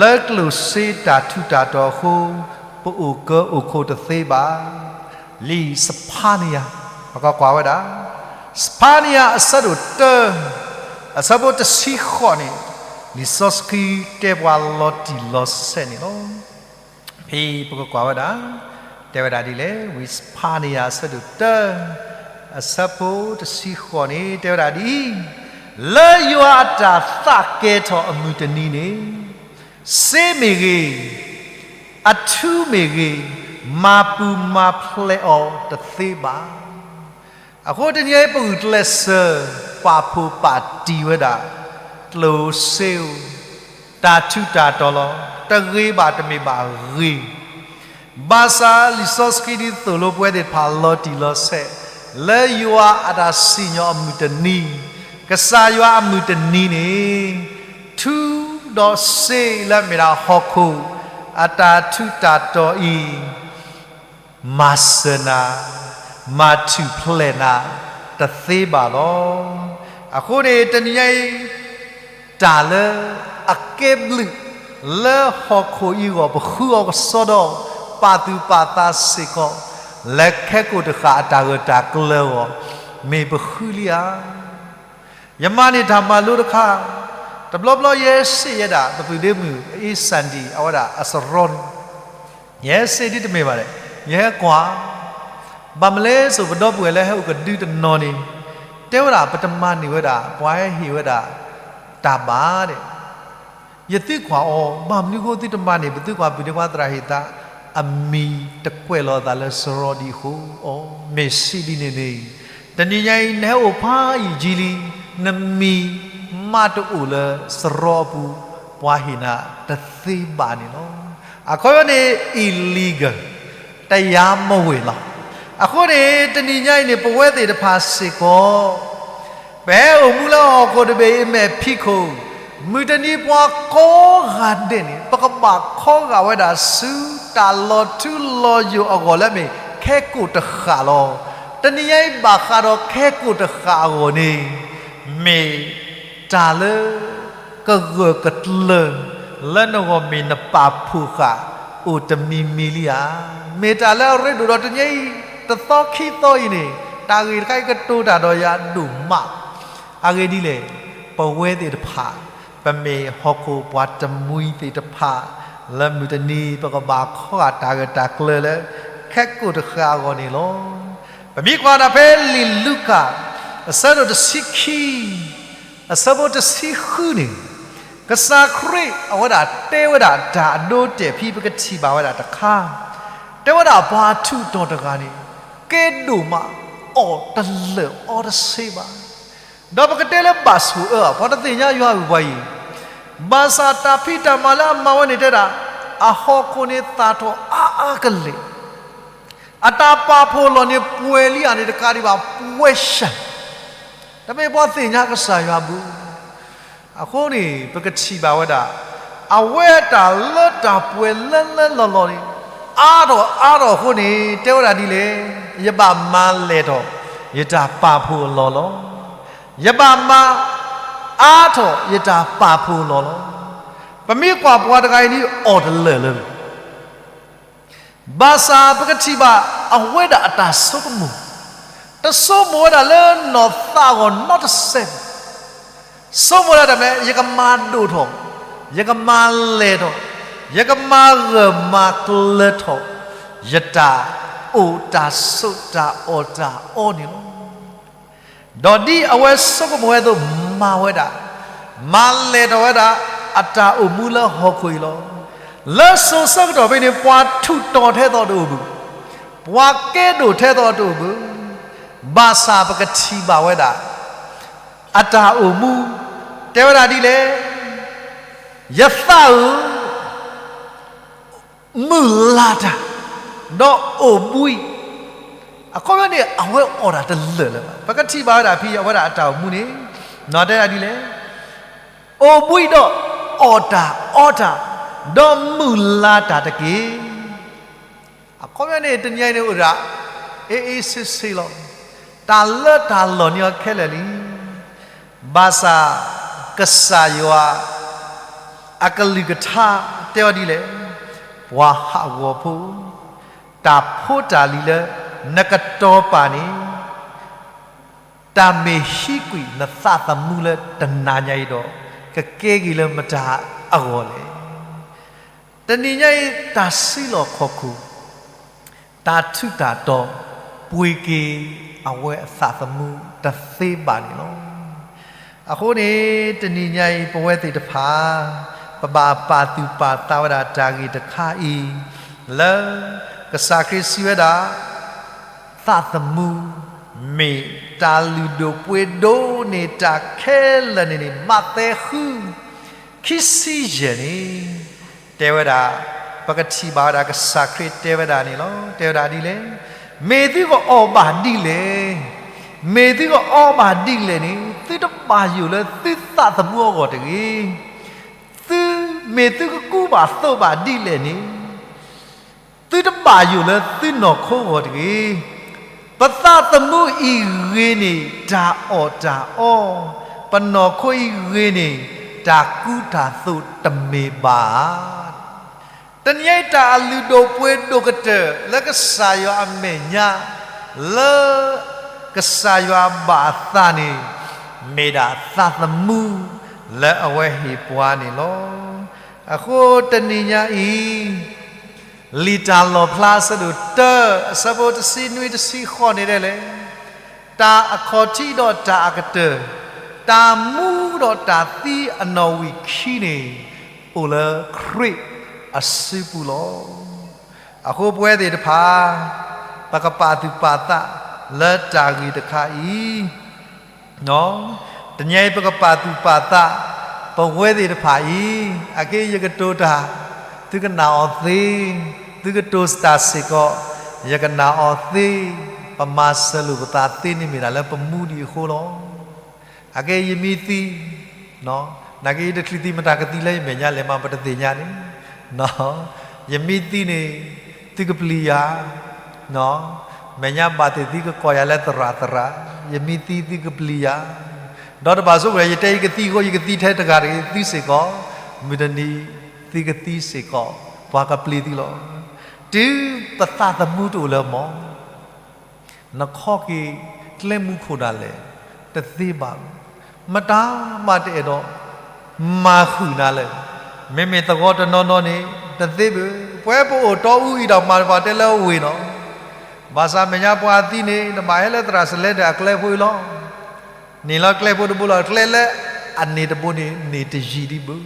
လၢကျိၣ်စ့တၢ်ထူးတၢ်တီၤအဃိ ပအိၣ်ကၢအိၣ်ခိးတသ့ဘၣ်. လံာ်စဖါနယၤ, ပကကွၢ်ဝဲဒၣ် စဖါနယၤအဆၢဒိၣ်တၢ အဆၢဖိတဆံဃိးန့ၣ် လံာ်စီဆှံတဲပှၤလီၤတံၢ်လီၤဆဲးန့ၣ်လီၤ. ဖဲပကကွၢ်ဝဲဒၣ် တဲဝဲဒၣ်ဒ်လဲၣ်, ဝံစဖါနယၤအဆၢဒိၣ်တၢ အဆၢဖိတဆံဃိးန့ၣ် တဲဝဲဒၣ်ဒ်အံၤ, လၢယွၤအတၢ်သးကဲထီၣ်အမုၢ်တနံၤန့ၣ် စ့မ့ၢ်ဂ့ၤ, အထူမ့ၢ်ဂ့ၤ, မၤပူၤမၤဖျဲးအီၤတသ့ဘၣ်. အဃိတနံၤအံၤ ပဂုာ်ကျဲးစၢး ပာ်ဖှိၣ်ပာ်တံၢ်ဝဲဒၣ် ကျိၣ်စ့ဧိၤ, တၢ်ထူးတၢ်တီၤလီၤ. တဂ့ၤဘၣ်တမ့ၢ်ဘၣ်ဂ့ၤ, ဘၣ်ဆၣ်လံာ်စီဆှံဒ်သိးလိပဝဲသ့ၣ်တဖၣ်လီၤတံၢ်လီၤဆဲး, လၢယွၤအတၢ်စံၣ်ညီၣ်အမုၢ်တနံၤ, ကစၢ်ယွၤအမုၢ်တနံၤန့ၣ်, ထူဒီးစ့လၢအမ့ၢ်ဒၣ်ဟီၣ်ခိၣ် အတၢ်ထူးတၢ်တီၤအံၤ မၤစၢၤနၤ, မၤထူၣ်ဖျဲးနၤတသ့ဘၣ်လီၤ. အဃိန့ၣ် တနံၤညါအံၤ တၢ်လၢအကဲဘျုးလၢဟီၣ်ခိၣ်အံၤအဂီၢ် ပဃုအီၤကစီဒီး ပာ်သူၣ်ပာ်သးစ့ၢ်ကီး လၢခဲကိာ်တဃာ်အတၢ်ဂၢၢ်တၢ်ကျၢၤအဂီၢ် မ့ၢ်ပဃုလံဧါ. ယမၤန့ၢ်တၢ်မၤလိတခါ, တဘျီဘျီယဲစ့ၣ်ယဲဒၣ် ပသုးဒ့မုၣ်အ့စၣ်ဒံၣ် အဝဲဒၣ်အစရီန့ၣ် ယဟဲစ့ၣ်ဒ်တမ့ၢ်ဘၣ်ဒီး ယဟဲကွၢ်, ဘၣ်မနုၤလဲၣ်စိ ပဒီပုၢ်ဝဲၢ်လၢဟဲအိၣ်ကဒုတနီၤန့ၣ် တဲဝဲဒၣ် ပတမၤန့ၢ်ဝဲဒၣ် ပှၤဟဲဟ့ၣ်ဝဲဒၣ်တၢ်ဘၣ်ဒီး ယသံကွၢ်အီၤ ဘၣ်မနုၤအဃိသုတမၤန့ၢ် ပသုးကွၢ်ပုၢ်န့ၢ်ပှၤသရၣ်ဟ့ၣ်သး အမံၤတကွဲးလီၤအသးလၢစရီဒံးအဃိ, အီ မ့ၢ်စံးဒ်န့ၣ်န့ၣ်, တနံၤညါအံၤ နဟဲအိၣ်ဖးယံာ်လံ, နမံၤမးတအိၣ်လၢစရီအပူၤ ပှၤဟ့ၣ်နၤတသ့ဘၣ်န့ၣ်လီၤ. အခီပညီန့ၣ် illegal, တရားမဝင်လီၤ. အဃိန့ၣ် တနံၤညါအံၤန့ၣ် ပဝဲသ့ၣ်တဖၣ်စ့ၢ်ကီး ပဟဲအိၣ်မူလၢဟီၣ်ခိၣ်တဘ့ၣ်အံၤ မဲာ်ဖံးခိၣ်, မုၢ်တနံၤပှၤကိးဂၤဒဲးန့ၣ် ပကဘၣ်ခီဂာ်ဝဲဒၣ်ဆူ တၢ်လီၤထူလီၤယိာ်အဂီၢ်လၢအမ့ၢ် ခဲကိာ်တဃာ်လီၤ. တနံၤညါအံၤ ဘၣ်ဃးဒီးခဲကိာ်တဃာ်အဂီၢ်န့ၣ် မ့ၢ်တၢ်လၢ ကဂၢၢ်ကကျၢၤ လၢနဂီၢ်မ့ၢ်နပာ်ဖှိၣ်ဃာ် အိၣ်တမံၤမံၤလံဧါ. မ့ၢ်တၢ်လၢအရ့ဒိၣ်ဒီးတနံၤညါအံၤ တသီခံသီအံၤန့ၣ် တၢ်ဂ့ၢ်တခါအံၤကတိၤတၢ်ဒီးယၤဒိၣ်မး. အဂ့ၢ်ဒ်လဲၣ်, ပဝဲသ့ၣ်တဖၣ် ပမ့ၢ်ဟီၣ်ခိၣ်ပှၤတမှံၤသ့ၣ်တဖၣ် လၢမုၢ်တနံၤ ပကဘၣ်ခီဂာ်တၢ်ဂၢၢ်တၢ်ကျၢၤလၢ ခဲကိာ်တဃာ်အဂီၢ်န့ၣ်လီၤ. ပမ့ၢ်ကွၢ်တၢ်ဖဲလံာ်လူၤကၣ် အဆၢဒိၣ်တဆံခံ အဆၢဖိတဆံဃုန့ၣ်, ကစၢ်ခရံာ်အဝဲဒၣ်တဲဝဲဒၣ်တၢ်အဒိအတဲာ်ဖဲပကထံၣ်ဘၣ်ဝဲဒၣ်တခါ, တၢ် တဲဝဲဒၣ်ပှၤထူးတီၤတဂၤန့ၣ် ကဲဒိၣ်မး အီၣ်တလၢာ်အီတဆ့ဘၣ်. ဒီးပကတဲလၢဘၣ်ဆိၣ်အၢ ပှၤတသ့ၣ်ညါယွၤဧိၤပှၤအံၤ, ဘၣ်ဆၣ်တၢ်ဖံးတၢ်မၤလၢအမၤဝဲန့ၣ်တဲဒၣ်, အဟီၣ်ခိၣ်န့ၣ်သၣ်ထီၣ်အါအါကလဲာ်, အတၢ်ပာ်ဖှိၣ်လီၢ်န့ၣ်ပှဲၤလံဧါန့ၣ်တကးဒံးဘၣ် ပှဲၤစှၤ, တမ့ၢ်ပှၤသ့ၣ်ညါကစၢ်ယွၤဘၣ်. အဃိန့ၣ် ပကထံၣ်ဘၣ်ဝဲဒၣ် အဝဲအတၢ်လၢတၢ်ပှဲၤလၢလၢလီၢ်လီၢ်န့ၣ် အါထီၣ်အါထီၣ်အဃိန့ၣ် တဲဝဲဒၣ်ဒ်လဲၣ်, ယဘၣ်မၤလဲၢ်ထီၣ် ယတၢ်ပာ်ဖှိၣ်အလီၢ်လီၤ. ယဘၣ်မၤအါထီၣ် ယတၢ်ပာ်ဖှိၣ်အလီၢ်လီၤ. ပမ့ၢ်ကွၢ်ပှၤတဂၤအံၤဒ်အီၣ်တလၢာ်လၢ ဘၣ်ဆၣ်ပကထံၣ်ဘၣ်အဝဲဒၣ်အတၢ်ဆိကမိၣ်, တဆိကမိၣ်ဝဲဒၣ်လၢနီၢ်သးအဂီၢ်နီတစဲးဘၣ်. ဆိကမိၣ်ဝဲဒၣ်တၢ်မ့ၢ် ယကမၤဒိၣ်ထီၣ်, ယကမၤလဲၢ်ထီၣ်, ယကမၤဂၢၢ်မၤကျၢၤထီၣ် ယတၢ်အိၣ်တၢ်ဆိးတၢ်အီၣ်တၢ်အီန့ၣ်လီၤ. ဒီးဒ်အဝဲဆိကမိၣ်ဝဲအသိးမၤဝဲဒၣ်, မၤလဲၢ်ထီၣ်ဝဲဒၣ် အတၢ်အိၣ်မူလၢဟီၣ်ခိၣ်အံၤလီၤ. လၢစိၤဆၢကတီၢ်ဖဲန့ၣ် ပှၤထူးတီၤထဲသိးတအိၣ်ဘၣ်, ပှၤကဲဒိၣ်ထဲသိးတအိၣ်ဘၣ်, ဘၣ်ဆၣ်ပကထံၣ်ဘၣ်ဝဲဒၣ် အတၢ်အိၣ်မူ တဲဝဲဒၣ်ဒ်လဲၣ်, ယသးဧၢ မုၢ်လၢ်တၢ်, ဒီးအိၣ်ဘှံး, အခီပညီန့ၣ် အဝဲအီၣ်တၢ်တလၢာ်လၢၤဘၣ်. ပကထံၣ်ဘၣ်ဝဲဒၣ်ဖဲအဝဲဒၣ်အတၢ်အိၣ်မူန့ၣ်, တဲဒၣ်ဒ်လဲၣ်, အိၣ်ဘှံးဒီးအီၣ်တၢ်အီတၢ်, ဒီးမုၢ်လၢ်တၢ်တက့ၢ်. အခီပညီန့ၣ် တနံၤအံၤန့ၣ်အိၣ်ဒၣ် အ့ၣ်အ့ၣ်ဆ့ဆ့လီၤ. တၢ်လၢတၢ်လီၢ်န့ၢ်အီၤခဲလၢာ်လံ. ဘၣ်ဆၣ် ကစၢ်ယွၤ အကလုၢ်ကထါတဲဝဲဒ်လဲၣ်, ပှၤဟးဂီၤဖိ, တၢ်ဖိတၢ်လံၤလၢနကတီၤပာ်န့ၣ် တၢ်မ့ၢ်ဟံးကွံာ်နသးသမူလၢတနၤညါအံၤဒီး ကကဲက့ၤလၢမတၤအဂီၢ်လဲၣ်. တနံၤညါအံၤ တၢ်စံးလီၤခီၣ်ခိၣ်, တၢ်ထူးတၢ်တီၤ ပှ့ၤက့ၤအဝဲအသးသမူတသ့ဘၣ်န့ၣ်လီၤ. အဃိန့ၣ် တနံၤညါအံၤ ပဝဲသ့ၣ်တဖၣ် ပဘၣ်ပာ်သူၣ်ပာ်သးဝဲဒၣ်တၢ်ဂ့ၢ်တခါအံၤ လၢ ကစၢ်ခရံာ်စံးဝဲဒၣ် သးသမူ မ့ၢ်တၢ်လုၢ်ဒိၣ်ပှ့ၤဒိၣ်န့ၢ်တၢ်ခဲလၢာ်န့ၣ်န့ၣ် မးသဲဃု ခံဆံယဲၢ်န့ၣ် တဲဝဲဒၣ်, ပကထံၣ်ဘၣ်ဝဲဒၣ်ကစၢ်ခရံာ်တဲဝဲဒၣ်န့ၣ်လီၤ. တဲဝဲဒၣ်ဒ်လဲၣ်, မ့ၢ်သုကအီၣ်ဘၣ်ဒ်လဲၣ်, မ့ၢ်သုကအီဘၣ်ဒ်လဲၣ်န့ၣ် သုတဘၣ်ယိၣ်လၢသုသးသမူအဂီၢ်တဂ့ၤ. သုမ့ၢ်သုကကူဘၣ်သိးဘၣ်ဒ်လဲၣ်န့ၣ် သုတဘၣ်ယိၣ်လၢသုနီၢ်ခိအဂီၢ်တဂ့ၤ. ပသးသမူအံၤဂ့ၤန့ၣ် တၢ်အီၣ်တၢ်အီ, ပနီၢ်ခိအံၤဂ့ၤန့ၣ် တၢ်ကူတၢ်သိးတမ့ၢ်ဘၣ်ဧါ. တနံၤအံၤတၢ်အလုၢ်ဒိၣ်ပှ့ၤဒိၣ်ကတၢၢ်လၢကစၢ်ယွၤအမဲာ်ညါ လၢ ကစၢ်ယွၤဘၣ်အသးန့ၣ် မ့ၢ်ဒၣ်သးသမူလၢအဝဲဟ့ၣ်ပှၤန့ၣ်လီၤ. အဃိတနံၤညါအံၤ လံာ်တၢ်လီၣ်ဖျါအဆၢဒိၣ်တၢ အဆၢဖိတဆံနွံတဆံဃိးန့ၣ်ဒ်လဲၣ်, တၢ်အခီၣ်ထံးဒီးတၢ်အကတၢၢ်, တၢ်မူဒီးတၢ်သံအနီၣ်ဝံာ်ခံန့ၣ် အိၣ်လၢခရံာ်အစုပူၤလီၤ. အဃိပဝဲသ့ၣ်တဖၣ် ပကပာ်သူၣ်ပာ်သးလၢတၢ်ဂ့ၢ်တခါအံၤ တနံၤအံၤပကပာ်သူၣ်ပာ်သး ပဝဲသ့ၣ်တဖၣ်အံၤ အခဲအံၤယကတိၤတၢ် သုကနၣ်အီၤသ့, သုကတိၤတၢ်စ့ၢ်ကီး ယကနၣ်အီၤသ့, ပမၤစၢၤလိာ်ပသးသ့န့ၣ်မ့ၢ်ဒၣ်လၢပမူဒံးအဃိလီၤ. အခဲအံၤယမ့ၢ်သံ, နာ်က့ယတချုးသံမတၤကသံလၢယမဲာ်ညါလဲၣ်မး ပတသ့ၣ်ညါန့ၣ် ယမ့ၢ်သံန့ၣ် သုကပျံၤယၤ, မဲာ်ညါဘၣ်သ့ၣ်သုကကိးယၤလၢသရၣ်သရၣ်, ယမ့ၢ်သံသုကပျံၤယၤ, ဒီးတဘၣ်ဆိကမိၣ် ယတဲယကသံအဃိ ယကသံထဲတဂၤတဂ့ၤ သုစ့ၢ်ကီး, မုၢ်တနံၤသုကသံစ့ၢ်ကီး ပှၤကပျံၤသုလီၤ. တုၤပသးသမူတအိၣ်လၢၤမး နခီက့ၤကျဲမူခိၣ်ဒၣ်လဲာ် တသ့ဘၣ်. မတၤမၤတအဲၣ်ဒိးမၤဃုာ်နၤလၢၤ. မ့မ့ၢ်သဝီတနီၤနီၤန့ၣ် တသ့ဘၣ်. ပဝဲပအိၣ်တီအူအံၤဒီးမၤတဘၣ်တဲလၢအဝ့ၢ်နီၤ. ဘၣ်ဆၣ်မဲာ်ညါပှၤသံန့ၣ် နဘၣ်ဟဲလၢသရၣ်စလဲဒၣ်အကျဲဖိအံၤလီၤ. န့ၣ်လီၤကျဲဖိတဘိလီၤ. ကျဲလၢအန့ၣ်တဘိန့ၣ် န့ၢ်တယံာ်ဒံးဘၣ်.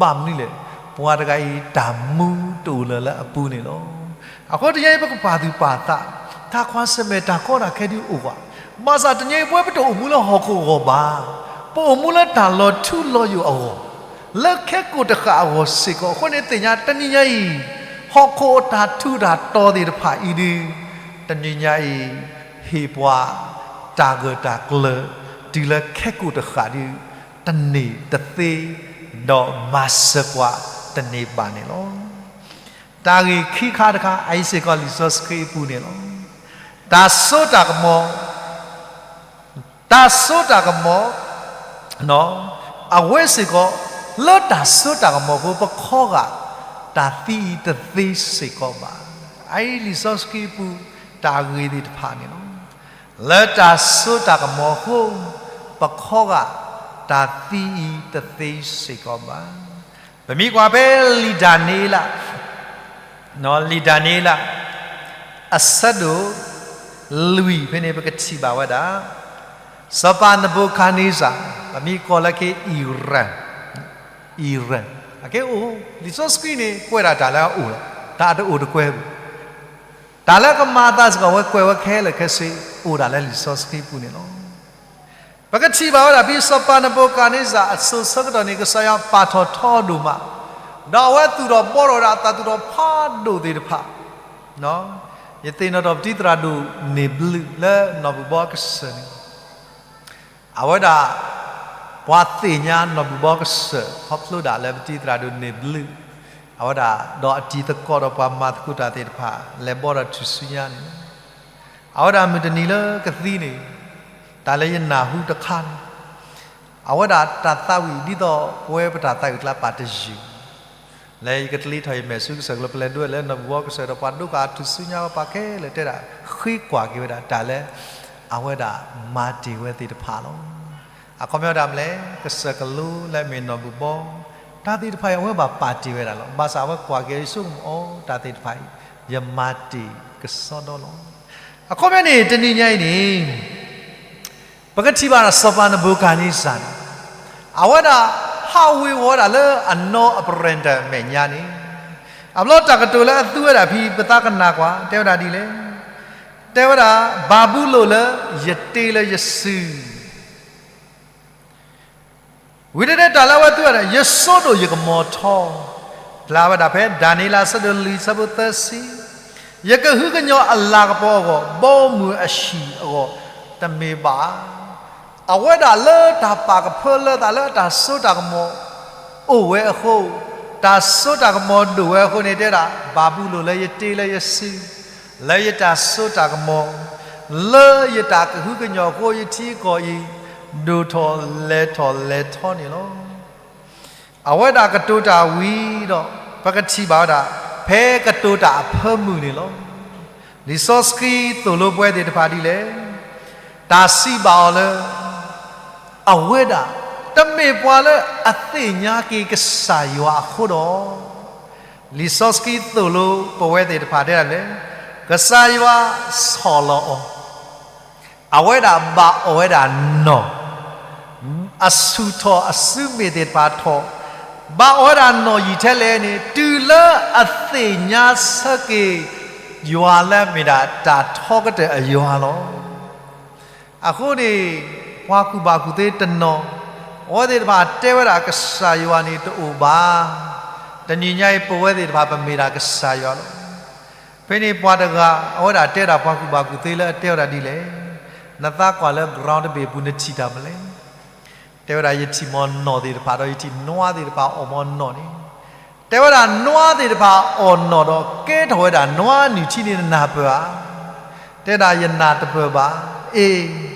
ဘၣ်မနုၤလဲၣ်. ပှၤတဂၤအံၤတၢ်မူတအိၣ်လၢၤလၢအပူၤန့ၣ်လီၤ. အဃိတနံၤအံၤ ပကပာ်သူၣ်ပာ်သး, တၢ်ကွၢ်ဆၢၣ်မဲာ်တၢ်ကီတၢ်ခဲဒုးအိၣ်ဘၣ်. ဘၣ်ဆၣ်တနံၤအံၤ ပဝဲပတအိၣ်မူလၢဟီၣ်ခိၣ်အဂီၢ်ဘၣ်. ပအိၣ်မူလၢတၢ်လီၤထူလီၤယိာ်အဂီၢ်, လၢခဲကိာ်တဃာ်အဂီၢ်စ့ၢ်ကီး. အဃိန့ၣ်သ့ၣ်ညါတနံၤညါအံၤ, ဟီၣ်ခိၣ်အတၢ်ထူးတၢ်တီၤသ့ၣ်တဖၣ်အံၤဒုး, တနံၤညါအံၤ ဟ့ၣ်ပှၤ တၢ်ဂၢၢ်တၢ်ကျၢၤ တုၤလၢခဲကိာ်တဃာ်ဒုး တန့ၢ်တသ့, ဒီးမၤစၢၤပှၤတန့ၢ်ဘၣ်န့ၣ်လီၤ. တၢ်ဂ့ၢ်ခံခါတခါ အအံၤစ့ၢ်ကီးလံာ်စီဆှံအပူၤန့ၣ်လီၤ. တၢ်စိတၢ်ကမီၤ, တၢ်စိတၢ်ကမီၤ အဝဲစ့ၢ်ကီး လၢတၢ်စိတၢ်ကမီၤအဃိ ပခီဂာ်တၢ်သံအံၤတသ့စ့ၢ်ကီးဘၣ်. အအံၤလံာ်စီဆှံအပူၤ တၢ်ဂ့ၢ်သ့ၣ်တဖၣ်န့ၣ်လီၤ. လၢတၢ်စိတၢ်ကမီၤအဃိ ပခီဂာ်တၢ်သံအံၤတသ့စ့ၢ်ကီးဘၣ်. ပမ့ၢ်ကွၢ်ဖဲလံာ်ဒၤနံးယ့လး လံာ်ဒၤနံးယ့လး အဆၢဒိၣ်လွံၢ်ဖဲန့ၣ် ပကထံၣ်ဘၣ်ဝဲဒၣ် စီၤပၤနဘူၤခၣ်နံစၢ်, ပမ့ၢ်ကိးလၢက့ၤ Iran, Iran, အကဲအိၣ်, လံာ်စီဆှံန့ၣ် ကွဲးဒၣ်တၢ်လၢအအိၣ်လီၤ. တၢ်တအိၣ်တကွဲးဘၣ်. တၢ်လၢကမၤအသးစ့ၢ်ကီး အဝဲကွဲးဝဲခဲလၢာ်ခဲဆ့ အိၣ်ဒၣ်လၢလံာ်စီဆှံပူၤန့ၣ်လီၤ. ပကထံၣ်ဘၣ်ဝဲဒၣ် ဖဲစီၤပၤနဘူၤခၣ်နံစၢ်အစိၤဆၢကတီၢ်န့ၣ် ကစၢ်ယွၤပာ်ထီၣ်ထီအီၤဒိၣ်မး, ဒီးအဝဲသူၣ်ထီၣ်ဘှီထီၣ်ဝဲဒၣ်အသးသူၣ်ထီၣ်ဖးဒိၣ်သ့ၣ်တဖၣ်. ယသ့ၣ်နီၣ်ထီၣ်ပတံၤသရၣ်ဒိၣ်န့ၢ်ဘျုးလၢနီၢ်ဘုၣ်ဘီကစၢၢ်န့ၣ် အဝဲဒၣ် ပှၤသ့ၣ်ညါနီၢ်ဘုၣ်ဘီကစၢၢ် ခီဖျိဒၣ်လၢပတံၤသရၣ်ဒိၣ်န့ၢ်ဘျုး, အဝဲဒၣ်ဒီးအတံၤသကိးဒီးပှၤမၤသကိးတၢ်သ့ၣ်တဖၣ် လဲၤဘှီဒီးထူၣ်စုညါန့ၣ်လီၤ. အဝဲဒၣ်မုၢ်တနံၤလၢကသံန့ၣ် တၢ်လၢယနၢ်ဟူတခါန့ၣ် အဝဲဒၣ်တၢ်သးဝံၣ်ဒ်သိးပဝဲပတၢ်သးဝံၣ်ကျါပာ်တယုၢ် လၢယကတလ့ထီၣ်ယမဲာ်ဆူကစၢၢ်ကျါ ပလဲၤဒိးလၢနီၢ်ဘုၣ်ဘီကစၢၢ်ဒီးပှၤဒိကနၣ်ထူၣ်စုညါဝဲ ပှၤခဲလၢာ်တဲဒၣ် ဃ့ကွၢ်က့ၤဝဲဒၣ်တၢ်လၢ အဝဲဒၣ်မၤတ့ၢ်ဝဲသ့ၣ်တဖၣ်လီၤ. အခီပညီဒၣ်မနုၤလဲၣ်, ကစၢၢ်ကလိလၢအမ့ၢ်နီၢ်ဘုၣ်ဘီ တၢ်သ့ၣ်တဖၣ်အံၤ အဝဲဘၣ်ပာ်တ့ၢ်ဝဲဒၣ်လီၤ. ဘၣ်ဆၣ်အဝဲကွၢ်က့ၤ ယဆိကမိၣ်အီၤ တၢ်သ့ၣ်တဖၣ်အံၤ ယမၤတ့ၢ်ကစီဒီလီၤ. အခီပညီန့ၣ် တနံၤညါအံၤန့ၣ် ပကထံၣ်ဘၣ်ဒၣ်စီၤပၤနဘူၤခၣ်နံစၢ်န့ၣ် အဝဲဒၣ်ဟးဝ့ၤဝီၤဝဲဒၣ်လၢအနီၢ်အပရၢၣ်တၢၢ်အမဲာ်ညါန့ၣ်, အဘျီတၢ်ကတိၤလၢအသူဝဲဒၣ်ဖဲ ပသးကနၣ်ကွၢ် တဲဝဲဒၣ်ဒ်လဲၣ်, တဲဝဲဒၣ် ဘၤဘူလိၣ်လၢယတ့လၢယစု ဝံၤတဒဲး တၢ်လၢအဝဲသူဝဲဒၣ် ယစိဒိၣ်ယကမီၤထီ, ဖျါဝဲဒၣ်ဖဲ ဒၤနံးယ့လး အဆၢဒိၣ်လွံၢ် အဆၢဖိသၢဆံ, ယကဟုကညီၤအလၤကပီၤအဂီၢ်, ဘီမုၢ်အဟံၣ်အဂီၢ်, တမ့ၢ်ဘၣ်. အဝဲဒၣ်လၢတၢ်ပာ်ကဖၢလၢသးလၢအတၢ်စိတၢ်ကမီၤအိၣ်ဝဲအဃိ, တၢ်စိတၢ်ကမီၤဒိၣ်ဝဲအဃိန့ၣ် တဲဒၣ် ဘၤဘူလိၣ်လၢယတ့လၢယစု လၢယတၢ်စိတၢ်ကမီၤ, လၢယတၢ်ကဟုကညီၤအဃိ ယထံကီၢ်အံၤ ဒိၣ်ထီၣ်လဲၤထီၣ်လဲၤထီန့ၣ်လီၤ. အဝဲဒၣ်ကတိၤတၢ်ဝံၤဒီး ပကထံၣ်ဘၣ်ဝဲဒၣ် ဖဲကတိၤတၢ်အဖၢမုၢ်န့ၣ်လီၤ. လံာ်စီဆှံသိၣ်လိပဝဲသ့ၣ်တဖၣ်ဒ်လဲၣ်, တၢ်စံးဘၣ်အီၤလၢ အဝဲဒၣ် တမ့ၢ်ပှၤလၢအသ့ၣ်ညါက့ၤကစၢ်ယွၤအဃိဒီး, လံာ်စီဆှံသိၣ်လိပဝဲသ့ၣ်တဖၣ်တဲဒ်လဲၣ်, ကစၢ်ယွၤဆီၣ်လီၤအီၤ, အဝဲဒၣ်ဘၣ်အီၣ်ဝဲဒၣ်နီၢ်, အဆူၣ်ထီၣ်အစုမ့ၢ်သ့ၣ်တဖၣ်ထီၣ်, ဘၣ်အီၣ်ဝဲဒၣ်နီၢ်ယံာ်ထဲလဲၣ်န့ၣ် တုၤလၢအသ့ၣ်ညါဆၢက့ၤ ယွၤလၢအမ့ၢ်ဒၣ်တၢ်ထီကတၢၢ်အယွၤလီၤ. အဃိန့ၣ် ပှၤကူၣ်ဘၣ်ကူၣ်သ့တနီၤ, အဝဲသ့ၣ်တဖၣ်တဲဝဲဒၣ်ကစၢ်ယွၤန့ၣ်တအိၣ်ဘၣ်. တနံၤညါအံၤ ပဝဲသ့ၣ်တဖၣ်ပမ့ၢ်ဒၣ်ကစၢ်ယွၤလီၤ. ဖဲန့ၣ်ပှၤတဂၤ အဝဲဒၣ်တဲဒၣ်ပှၤကူၣ်ဘၣ်ကူၣ်သ့လၢအတဲဝဲဒၣ်ဒ်လဲၣ်, နသးကွၢ်လၢ ground တဘ့ၣ်အပူၤ နထံၣ်တၢ်မနုၤလဲၣ်. တဲဝဲဒၣ် ယထံၣ်မီၢ်နီၢ်သ့ၣ်တဖၣ် ဒီးယထံၣ်နွားသ့ၣ်တဖၣ်အီၣ်မီၢ်နီၢ်န့ၣ်, တဲဝဲဒၣ်နွားသ့ၣ်တဖၣ်အီၣ်နီၢ်ဒီး ကဲထီၣ်ဝဲဒၣ်နွားအနုၢ်ထံန့ၣ် နနၢ်ပၢၢ်ဧါ. တဲဒၣ်ယနၢ်တပၢၢ်ဘၣ်. အ့,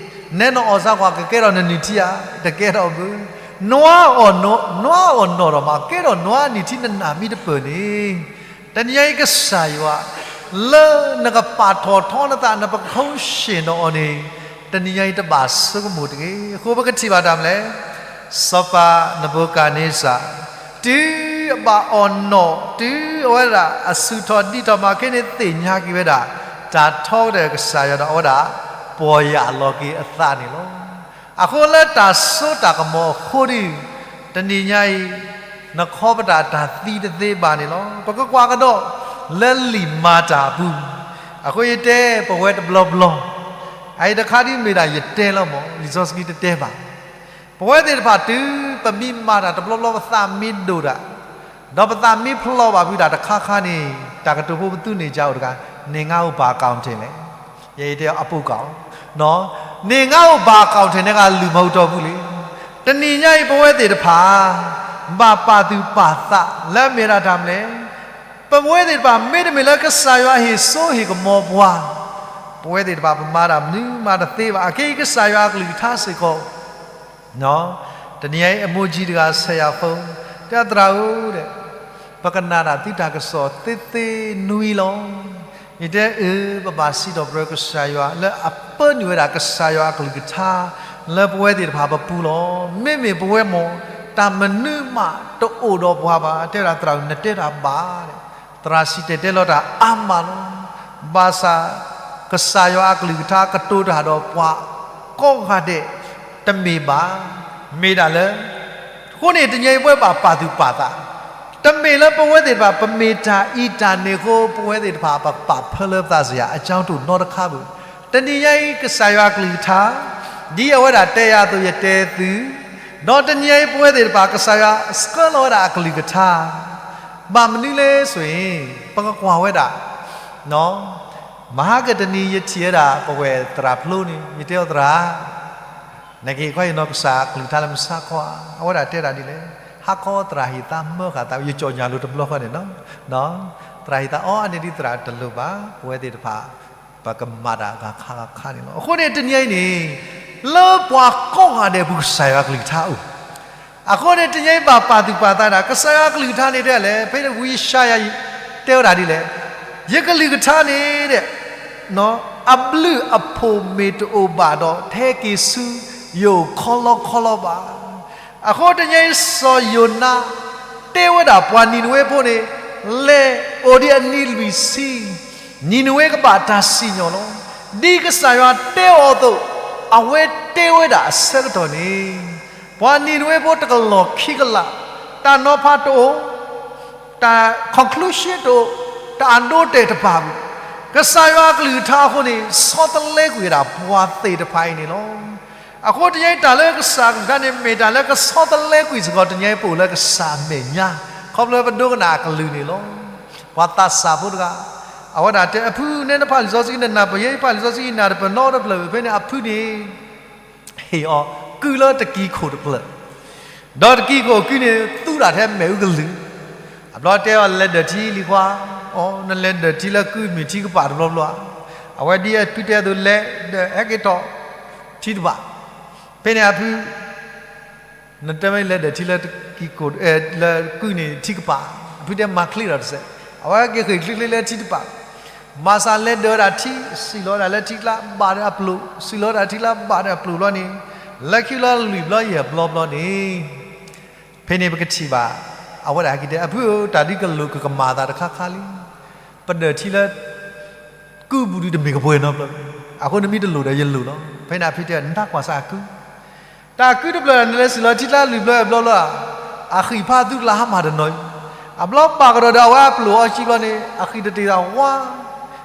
နဲနအီၣ်စၢ်ကွၢ် ကကဲထီၣ်နနုၢ်ထံဧါ. တကဲထီၣ်ဘၣ်. နွားအီၣ်နီၢ်, နွားအီၣ်နီၢ်ဒီးမး ကဲထီၣ်နွားအနုၢ်ထံ နနၢ်မ့ၢ်တပၢၢ်န့ၣ်, တနံၤညါအံၤကစၢ်ယွၤ လၢနကပာ်ထီၣ်ထီနသး နပခိၣ်ဆ့ၣ်နီၤအီၤန့ၣ်, တနံၤညါအံၤတဘၣ်ဆိကမိၣ်တဂ့ၤ. အဃိပကထံၣ်ဘၣ်တၢ်မနုၤလဲၣ်, စီၤပၤနဘူၤခၣ်နံစၢ် တုၤအဘၣ်အီၣ်နီၢ် တုၤအဝဲဒၣ်အဆူၣ်ထီၣ်ဒံးထီၣ်မးခဲန့ၣ် သ့ၣ်ညါက့ၤဝဲဒၣ် တၢ်ထီကတၢၢ်ကစၢ်ယွၤဒီး အဝဲဒၣ် ပီၢ်ယၢ်လီၤက့ၤအသးန့ၣ်လီၤ. အဃိလၢတၢ်စိတၢ်ကမီၤအဃိဒီး တနံၤညါအံၤ နခီပတာ်တၢ်သံတသ့ဘၣ်န့ၣ်လီၤ. ပကကွၢ်ကဒီး လၢလံာ်မၤတၢ်အပူၤ, အဃိယတဲပဝဲတဘျီဘျီ, အအံၤတခါဒ်မ့ၢ်ဒၣ်ယတဲလီၤမး, လံာ်စီဆှံတတဲဘၣ်. ပဝဲသ့ၣ်တဖၣ်တုၤပမ့ၢ်မၤတၢ်တဘျီဘျီ ပသးမ့ၢ်ဒိၣ်တၢ်, ဒီးပသးမ့ၢ်ဖျိးဘၣ်ဖုးတၢ်တခါခါန့ၣ်, တၢ်ကတိၤဖိပသူန့ၢ်ကအိၣ်တဂၤ, န့ၢ်ငါအိၣ်ပှၤ accountant လဲၣ်. ယတဲအီၤ အပိကီၢ်, န့ၢ်ငါအိၣ်ပှၤ accountant န့ၣ်ဂ့ၤ လုၢ်မၤအူတီၢ်ပူၤလံ. တနံၤညါအံၤပဝဲသ့ၣ်တဖၣ် ဘၣ်ပာ်သူၣ်ပာ်သးလၢအမ့ၢ်ဒၣ်တၢ်မနုၤလဲၣ်. ပဝဲသ့ၣ်တဖၣ် မ့တမ့ၢ်လၢကစၢ်ယွၤဟ့ၣ်စိဟ့ၣ်ကမီၤပှၤ, ပဝဲသ့ၣ်တဖၣ် ပမၤတၢ်မနုၤမးတသ့ဘၣ်. အခဲအံၤကစၢ်ယွၤအကလုၢ်ကထါစ့ၢ်ကီး, တနံၤညါအံၤ အမိၢ်ကၠံတဂၤ ဆဲးယၤဖိ, တဲသရၣ်ဧၢ, ပကနၣ်တၢ်သုတၢ်ကစီၣ်သ့သ့နွံလီၤ. ယတဲအၢ ပဘၣ်စံးထီၣ်ပတြၢၤကစၢ်ယွၤလၢအပၢနုာ်ဝဲဒၣ်ကစၢ်ယွၤအကလုၢ်ကထါ လၢပဝဲသ့ၣ်တဖၣ်ပပူၤလီၤ. မ့မ့ၢ်ပဝဲမ့ၢ် တၢ်မနုၤမးတအိၣ်ဒီးပှၤဘၣ်. တဲဝဲဒၣ်သရၣ်ဧၢ နတဲတၢ်ဘၣ်, သရၣ်စံၣ်တဲၤတဲလီၤတၢ်အါမးလီၤ. ဘၣ်ဆၣ် ကစၢ်ယွၤအကလုၢ်ကထါကတိၤတၢ်ဒီးပှၤကိးဂၤဒဲး တမ့ၢ်ဘၣ်. မ့ၢ်ဒၣ်လၢ အဃိန့ၣ် တနံၤအံၤပဝဲဘၣ်ပာ်သူၣ်ပာ်သး, တမ့ၢ်လၢပဝဲသ့ၣ်တဖၣ် ပမ့ၢ်တၢ်အံၤတၢ်န့ၣ်အဃိ ပဝဲသ့ၣ်တဖၣ် ပပာ်ဖၢလၢပသးစ့ၢ်ဧါ, အကၠီတအိၣ်နီတခါဘၣ်. တနံၤညါအံၤ ကစၢ်ယွၤအကလုၢ်ကထါ ဒ်အဝဲဒၣ်တဲယၤအသိး ယတဲသု, ဒီးတနံၤညါအံၤ ပဝဲသ့ၣ်တဖၣ် ကစၢ်ယွၤဆှၢလီၤဝဲဒၣ်အကလုၢ်ကထါ ဘၣ်မနုၤလဲၣ်ဆိၣ်အံၤ ပကကွၢ်ဝဲဒၣ် မဟါကတနံၤ ယထံၣ်ဝဲဒၣ် ပဝဲၢ်သရၣ်ဖျိန့ၣ် ယတဲအီၤသရၣ်, နက့ၤကွၢ်ယနီၢ်ကစၢ်ကလုၢ်ကထါလၢမုၢ်ဆါခီဧါ, အဝဲဒၣ်တဲဒၣ်ဒ်လဲၣ်, ဟါခီသရၣ်ဟ့ၣ်သးမၢဃာ်သး ယကၠီၣ်ညါလိၤတဘျီဃီန့ၣ်လီၤ. သရၣ်ဟ့ၣ်သးအီၤ အန့ၣ်ဒ်သရၣ်တလိၣ်ဘၣ်, ပဝဲသ့ၣ်တဖၣ် ပကမၤတၢ်ဂၤခါဂၤခါန့ၣ်လီၤ. အဃိန့ၣ်တနံၤအံၤန့ၣ် လၢပှၤကိးဂၤဒဲးအပူၤ ကစၢ်ယွၤကလုၢ်ကထါအိၣ် အဃိန့ၣ် တနံၤအံၤဘၣ်ပာ်သူၣ်ပာ်သးဒၣ် ကစၢ်ယွၤကလုၢ်ကထါန့ၣ်တဲလဲၣ်, ဖဲဝံယၡါယၤ တဲဝဲဒၣ်ဒ်လဲၣ်, ယကလုၢ်ကထါန့ၣ် အဘျုးအဖှိၣ်မ့ၢ်တအိၣ်ဘၣ်ဒီး ထဲက့ၤဆူယအိၣ်ခီလီခီလီဘၣ်. အဃိတနံၤအံၤစီၤယိၤနါ တဲဝဲဒၣ်ပှၤနံၤနဝ့ဖိန့ၣ် လဲၤအိၣ်ဒံးအနံၤလွံၢ်ဆံ နံၤနဝ့ကဘၣ်တၢ်စံၣ်ညီၣ်လီၤ. ဒ်ကစၢ်ယွၤတဲအီၤအသိး အဝဲတဲဝဲဒၣ်အဆၢကတီၢ်န့ၣ် ပှၤနံၤနဝ့ဖိတကလီၢ်ခံကလး တၢ်နီၤဖးတအိၣ်, တၢ် conclusion တအိၣ်, တၢ်အဒိတဲာ်တဘၣ်ဘၣ်. ကစၢ်ယွၤအကလုၢ်ကထါအဃိန့ၣ် ဆီတလဲကွံာ်ဝဲဒၣ်ပှၤသ့ၣ်တဖၣ်အံၤန့ၣ်လီၤ. အဃိတနံၤအံၤတၢ်လၢကစၢ်အကလုၢ်ကထါန့ၣ် မ့ၢ်တၢ်လၢကဆီတလဲကွံာ်စ့ၢ်ကီး တနံၤအံၤပအိၣ်လၢကစၢ်အမဲာ်ညါ ခီဖျိပဒိကနၣ်အကလုၢ်န့ၣ်လီၤ. ပှၤသးစၢ်ဖိတဂၤ အဝဲဒၣ်တဲ အဖု နဲနဖးလံာ်စီဆှံနနၢ်ပၢၢ် ယဖးလံာ်စီဆှံနနၢ်တပၢၢ်နီတဖျၢၣ် ဖဲန့ၣ်အဖုန့ၣ် ဟ့ၣ်အီၤကုလၢတကံၤခိၣ်တဖျၢၣ်, ဒီးတကံၤခိၣ်အကုန့ၣ် သူဒၣ်ထဲမဲာ်အူကလုၢ်, အဘျီတဲအီၤလဲၤဒၢၣ်ထံလံၤခွါ, အိ နလဲၤဒၢၣ်ထံလၢကုမ့ၢ်ထံကပၤတဘျီဘျီဧါ, အဝဲဒ်အဖုတဲအသိး လဲၤဒၢၣ်ဟဲက့ၤထီၣ်ထံတဘၣ်, ဖဲန့ၣ်အဖု နတဲမ့ၢ်လဲၤဒၢၣ်ထံလၢကံၤကိၣ် လၢကုန့ၣ်ထံကပၤ, အဖုတဲမၤချ့ဒီးတစဲး, အဝဲက့ၤဃ့ၢ်ချ့ချ့လၢထံတပၤ, မၤစၢ်လဲၤဒၢၣ်ဝဲဒၣ်ထံ, စံၣ်လီၤဝဲဒၣ်လၢထံကျါဘၣ်ဒီးအပျိၢ်, စံၣ်လီၤဝဲဒၣ်ထံကျါဘၣ်ဒီးအပျိၢ်ဘျီန့ၣ်, လၢခံလီၤလွံၢ်ဘျီယဲၢ်ဘျီဘျီန့ၣ်, ဖဲန့ၣ်ပကထံၣ်ဘၣ်, အဝဲဒၣ်က့ၤတဲ အဖုဧၢ တၢ်ဒ်ကလိာ်ကကမၤသးတခါခါလံ, ပဒၢၣ်ထံလၢ ကုပူၤဒုးတမ့ၢ်ကပှဲၤနီတဘျီ, အဃိနမ့ၢ်တလိၣ်ဒီးယလိၣ်လီၤ. ဖဲန့ၣ်အဖုတဲ နတၢ်ကွၢ်စၢ်အကု, တၢ်ကုတဖျၢၣ်နလဲၤစံၣ်လီၤထံကျါလွံၢ်ဘျီယဲၢ်ဘျီလီၤဧါ, အဃံၢ်ဖးသုကျါဟါမၢ်တနီၤ, အဘျီဘၣ်ကဒီးဒီးအဝဲအပျိၢ်အီၤစံဘျီန့ၣ် အဃံၢ်တတ့ၢ်သးဝါ,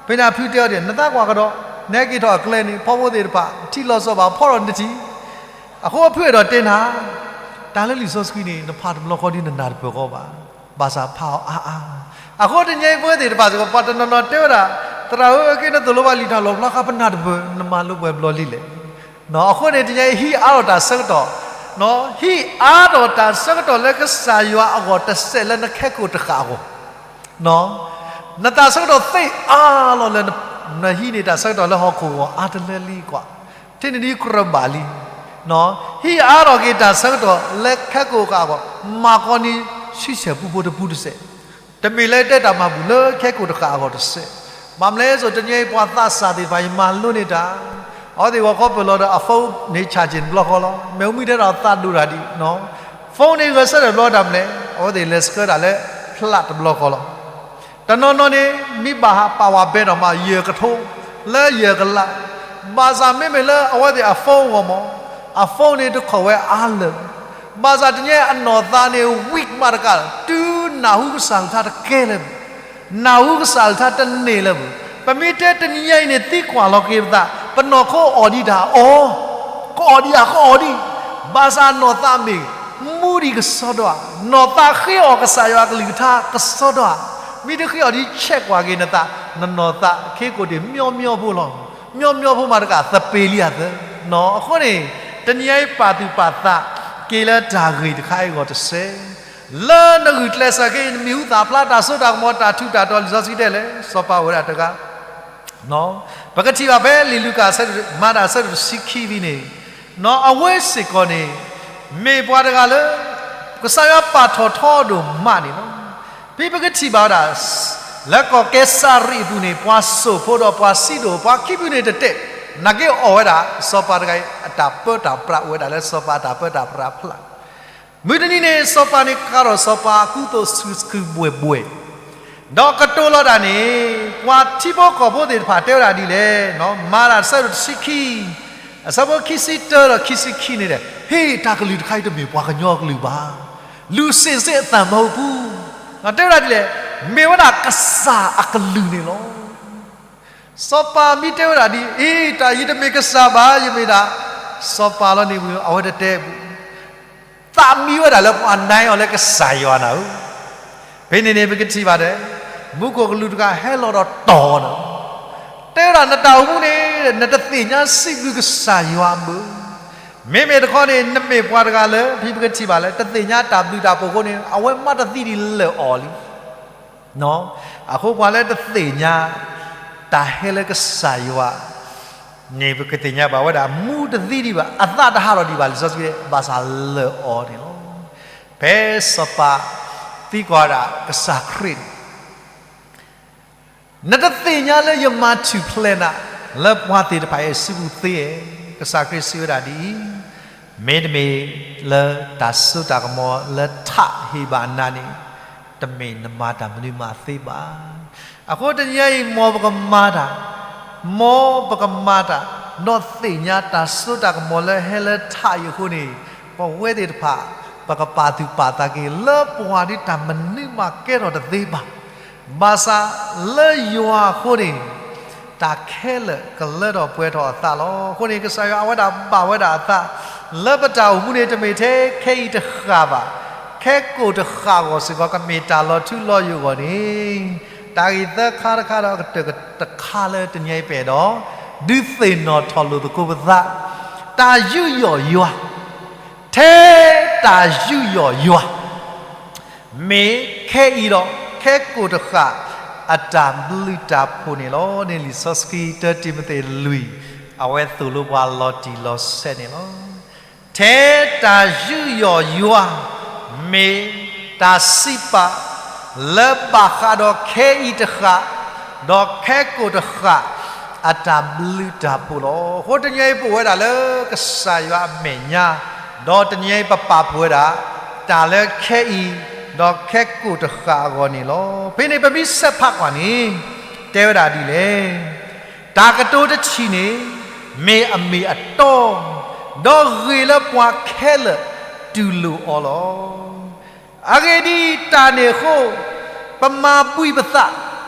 ဖဲန့ၣ်အဖုတဲအီၤဒ် နတၢ်ကွၢ်ကဒီး, နဟဲက့ၤထီၣ်အကျဲန့ၣ် ဖီဖိသ့ၣ်တဖၣ် ထံလီၤစီၤဘၣ်ဖီၣ်ဒီးနတထံၣ် အဃိအဖုအဲၣ်ဒိးတဲနၤ, တၢ်လၢလံာ်စီဆှံန့ၣ် နဖးတဘျီဃီဒ်နနၢ်တပၢၢ်ဃီဘၣ်, ဘၣ်ဆၣ်ဖးအီၤအါအါ, အဃိတနံၤအံၤပဝဲသ့ၣ်တဖၣ်စ့ၢ်ကီး ပှၤတနီၤနီၤတဲဝဲဒၣ်, သရၣ်ဧၢ အက့နသိၣ်လိပှၤလံာ်တၢ်လီၣ်ဖျါဃာ်ပနၢ်တပၢၢ် နမၤလိပှဲၤဘျီလံလဲၣ်. အဃိန့ၣ် တနံၤအံၤဟံးအါထီၣ်တၢ်ဆၢကတီၢ်, ဟံးအါထီၣ်တၢ်ဆၢကတီၢ်လၢကစၢ်ယွၤအဂီၢ်တစဲးလၢနခဲကိာ်တဃာ်အဂီၢ် နတၢ်ဆၢကတီၢ်သ့အါလီၤလၢ နဟံးန့ၢ်တၢ်ဆၢကတီၢ်လၢဟီၣ်ခိၣ်ဂီၤအါတလၢလံကွၢ်, ထဲန့ၣ်ဒ်ကြၢးဘၣ်လံ, ဟံးအါထီၣ်က့ၤတၢ်ဆၢကတီၢ်လၢခဲကိာ်ဃာ်အဂီၢ်, မၤကီနံၤဆံဆဲၣ်ပူဖိတပူတစဲး, တမ့ၢ်လၢတဲတၢ်မၤဘူၣ်လၢခဲကိာ်တဃာ်အဂီၢ်တစဲး, ဘၣ်မနုၤလဲၣ်စိၤ တနံၤအံၤပှၤသးစၢ်သ့ၣ်တဖၣ်အံၤမၤလိန့ၢ်တၢ်, အဝဲသ့ၣ်ဂီၤခီပၢၢ်လီၤဒီးအ phone န့ၣ် charging တဘျီဃီလီၤ, မ့ၢ်အမ့ၢ်ထဲဒီးသးဒိၣ်တၢ်ဒံး phone န့ၣ်ဂဲၤဆၢထၢၣ်ဘျီတၢ်မနုၤလဲၣ်, အဝဲသ့ၣ်လဲၤဆှၢတၢ်လၢ plug တဘျီဃီလီၤ. တနီၤနီၤန့ၣ် မ့ၢ်ဘၣ်ဟးပာ်ဝဲဘဲနီၣ်မး ယဲၢ်ကထိ လၢယဲၢ်ကလး, ဘၣ်ဆၣ်မ့မ့ၢ်လၢအဝဲသ့ၣ်အ phone အဂီၢ်မး, အ phone န့ၣ်တခိးဝဲအါလၢာ်, ဘၣ်ဆၣ်တနံၤအံၤအနီၢ်သးန့ၣ် weak မးတကးလၢၤ, တုၤနၢ်ဟူကစၢ်ကလုၢ်ကထါတကဲလၢၤဘၣ် နၢ်ဟူကစၢ်အကလုၢ်ကထါတန့ၢ်လၢၤဘၣ်. ပမ့ၢ်တဲတနံၤညါအံၤန့ၣ် သံကွၢ်လီၤက့ၤပသး, ပနီၢ်ခိအီၣ်ဒံးတၢ်အီၤ, ကအီၣ်ဒံးဧါ, ကအီၣ်ဒံး, ဘၣ်ဆၣ်နီၢ်သးမ့ၢ်မူဒံးကစီဒီဧါ, နီၢ်သးဃ့အီၣ်ကစၢ်ယွၤအကလုၢ်ကထါကစီဒီဧါ, မ့ၢ်တဃ့အီၣ်ဒံး ဆဲးကွၢ်က့ၤနသး, နနီၢ်သးခ့ကိၣ်တ့ၢ် မညီမညီဖိလီၤ. မညီမညီဖိမးတကး သပ့ၤလံအသၢ, အဃိန့ၣ် တနံၤညါအံၤပာ်သူၣ်ပာ်သးက့ၤလၢတၢ်ဂ့ၢ်တခါအံၤအဂီၢ်တစဲး လၢနဂုာ်ကျဲးစၢးခဲအံၤ နမံၤဟူသၣ်ဖျါတၢ်စိတၢ်ကမီၤ တၢ်ထူးတၢ်တီၤ လံာ်စီဆှံတဲလဲၣ်, စီၤပၤအိၣ်ဝဲဒၣ်တဂၤ, ပကထံၣ်ဘၣ်ဖဲလံာ်လူၤကၣ် မၤတၢ်အဆၢဒိၣ်တဆံခံဖဲန့ၣ်, အဝဲစ့ၢ်ကီးန့ၣ် မ့ၢ်ပှၤတဂၤလၢ ကစၢ်ယွၤပာ်ထီၣ်ထီအဒိၣ်မးန့ၣ်လီၤ. ဖဲပကထံၣ်ဘၣ်ဝဲဒၣ် လၢကီၢ်ကဲစၤရံအပူၤန့ၣ် ပှၤစိာ်ဖိဒီးပှၤစံးဒိၣ် ပှၤခံဖုန့ၣ်တတဲာ်, နာ်က့အီၣ်ဝဲဒၣ် စီၤပၤတဂၤအံၤ အတၢ်ပၢတၢ်ပြးအိၣ်ဝဲဒၣ်လၢစီၤပၤအတၢ်ပၢတၢ်ပြးအဖျၢၣ် မုၢ်တနံၤန့ၣ် စီၤပၤန့ၣ်ကးထီၣ်စီၤပၤအကူသိးစူၤစူၤဘှဲၣ်ဘှဲၣ်, ဒီးကတိၤလီၤတၢ်န့ၣ် ပှၤထံဖိကီၢ်ဖိသ့ၣ်တဖၣ်တဲဝဲဒၣ်ဒ်လဲၣ်, မၤတၢ်အဆၢဒိၣ်တဆံခံ အဆၢဖိခံဆံတၢဒီးခံဆံခံန့ၣ်ဒီး ဟ့ၣ် တၢ်ကလုၢ်တခါအံၤတမ့ၢ်ပှၤကညီအကလုၢ်ဘၣ်, လူၤစ့ၣ်စ့ၣ်အသၣ်မၢဖိပူၤ, တဲဝဲဒၣ်ဒ်လဲၣ်, မ့ၢ်ဝဲဒၣ်ကစၢ်အကလုၢ်န့ၣ်လီၤ. စီၤပၤမ့ၢ်တဲဝဲဒၣ်ဒ်အံၤ, တၢ်ယတမ့ၢ်ကစၢ်ဘၣ်, ယမ့ၢ်ဒၣ်စီၤပၤလီၤန့ၣ် အဝဲတတဲပူၤ သးမံဝဲဒၣ်လၢပှၤနါအီၤလၢကစၢ်ယွၤနၤဧၢ, ဖဲန့ၣ်န့ၣ် ပကထံၣ်ဘၣ်ဒီး မူခိၣ်ကလူးတဂၤဟဲလီၤဒီးတီၢ်နၤ, တဲဝဲဒၣ်နတၢ်အိၣ်မူန့ၣ် နတသ့ၣ်ညါစံးဘျုးကစၢ်ယွၤအဘၢၣ်, မ့မ့ၢ်တခီန့ၣ် နမ့ၢ်ပှၤတဂၤလၢ ဖဲပကထံၣ်ဘၣ်လၢ တသ့ၣ်ညါတၢ်ဘျုးတၢ်ဖှိၣ်အဃိန့ၣ် အဝဲမၤတသံဒ်လၢာ်အီၤလံ အဃိပှၤလၢတသ့ၣ်ညါ တၢ်ဟဲလၢကစၢ်ယွၤန့ၣ် ပကသ့ၣ်ညါဘၣ်ဝဲဒၣ် မူတသံဒံးဘၣ်, အသးတဟးထီၣ်ဒံးဘၣ် လံာ်စီဆှံတဲ ဘၣ်ဆၣ်လၢာ်အီၤန့ၣ်လီၤ. ဖဲစီၤပၤသံကွၢ်ဒၣ်ကစၢ်ခရံာ်န့ၣ် နတသ့ၣ်ညါလၢယမၤထူၣ်ဖျဲးနၤ လၢပှၤသ့ၣ်တဖၣ်အစုပူၤသ့ဧါ, ကစၢ်ခရံာ်စံးဝဲဒၣ်ဒ်အံၤ, မ့တမ့ၢ်လၢတၢ်စိတၢ်ကမီၤလၢထးဟ့ၣ်ဘၣ်နၤန့ၣ် တမ့ၢ်နမၤတၢ်မနုၤမးသ့ဘၣ်. အဃိတနံၤအံၤ မ်ပကမၤတၢ်, မ်ပကမၤတၢ် ဒီးသ့ၣ်ညါတၢ်စိတၢ်ကမီၤလၢဟဲလၢထးအံၤအဃိန့ၣ် ပဝဲသ့ၣ်တဖၣ် ပကပာ်သူၣ်ပာ်သးက့ၤ လၢပှၤဒ်တၢ်မနုၤမးကဲထီၣ်တသ့ဘၣ်. ဘၣ်ဆၣ်လၢယွၤအဃိန့ၣ် တၢ်ခဲလၢာ်ကလၢထီၣ်ပှဲၤထီၣ်အသးလီၤ. အဃိန့ၣ် ကစၢ်ယွၤအဝဲဒၣ်ဘၣ်ဝဲဒၣ်အသး လၢပတၢ်အိၣ်မူန့ၣ် တမ့ၢ်ထဲခဲအံၤတဃၣ်ဘၣ်, ခဲကိာ်တဃၣ်အဂီၢ်စ့ၢ်ကီး ကမ့ၢ်တၢ်လီၤထူလီၤယိာ်အဂီၢ်န့ၣ် တၢ်ဂ့ၢ်သၢခါတခါဒီးကတၢၢ်တခါလၢတနံၤအံၤပအဲၣ်ဒိး ဒုးသ့ၣ်နီၣ်ထီၣ်လိာ်သကိးပသး, တၢ်ယူးယီၣ်ယွၤ, ထဲတၢ်ယူးယီၣ်ယွၤ မ့ၢ်ခဲအံၤဒီး ခဲကိာ်တဃၣ် အတၢ်ဘျုးတၢ်ဖှိၣ်န့ၣ်လီၤ. န့ၣ်လံာ်စီဆှံ တၢတံၤမသ့းလွံၢ် အဝဲသိၣ်လိပှၤလီၤတံၢ်လီၤဆဲးန့ၣ်လီၤ. ထဲတၢ်ယူးယီၣ်ယွၤ မ့ၢ်တၢ်စံးပာ် လၢဘၣ်ဃးဒီးခဲအံၤတဃၣ် ဒီးခဲကိာ်တဃၣ် အတၢ်ဘျုးတၢ်ဖှိၣ်လီၤ. အဃိတနံၤအံၤပအိၣ်ဝဲဒၣ်လၢကစၢ်ယွၤအမဲာ်ညါ, ဒီးတနံၤအံၤပပာ်ဖှိၣ်ဝဲဒၣ် တၢ်လၢခဲအံၤ ဒီးခဲကိာ်တဃၣ်အဂီၢ်န့ၣ်လီၤ. ဖဲန့ၣ်ပမ့ၢ်ဆဲးဖးကွၢ်န့ၣ် တဲဝဲဒၣ်ဒ်လဲၣ်. တၢ်ကတိၤတထံၣ်န့ၣ် မ့ၢ်အမ့ၢ်အတီ, ဒီးဂ့ၤလၢပှၤခဲလၢာ်တူၢ်လိာ်အီၤလီၤ. အဂ့ၢ်ဒ်အံၤ, တၢ်န့ၣ်အဃိ ပမၤဘှံးပသး,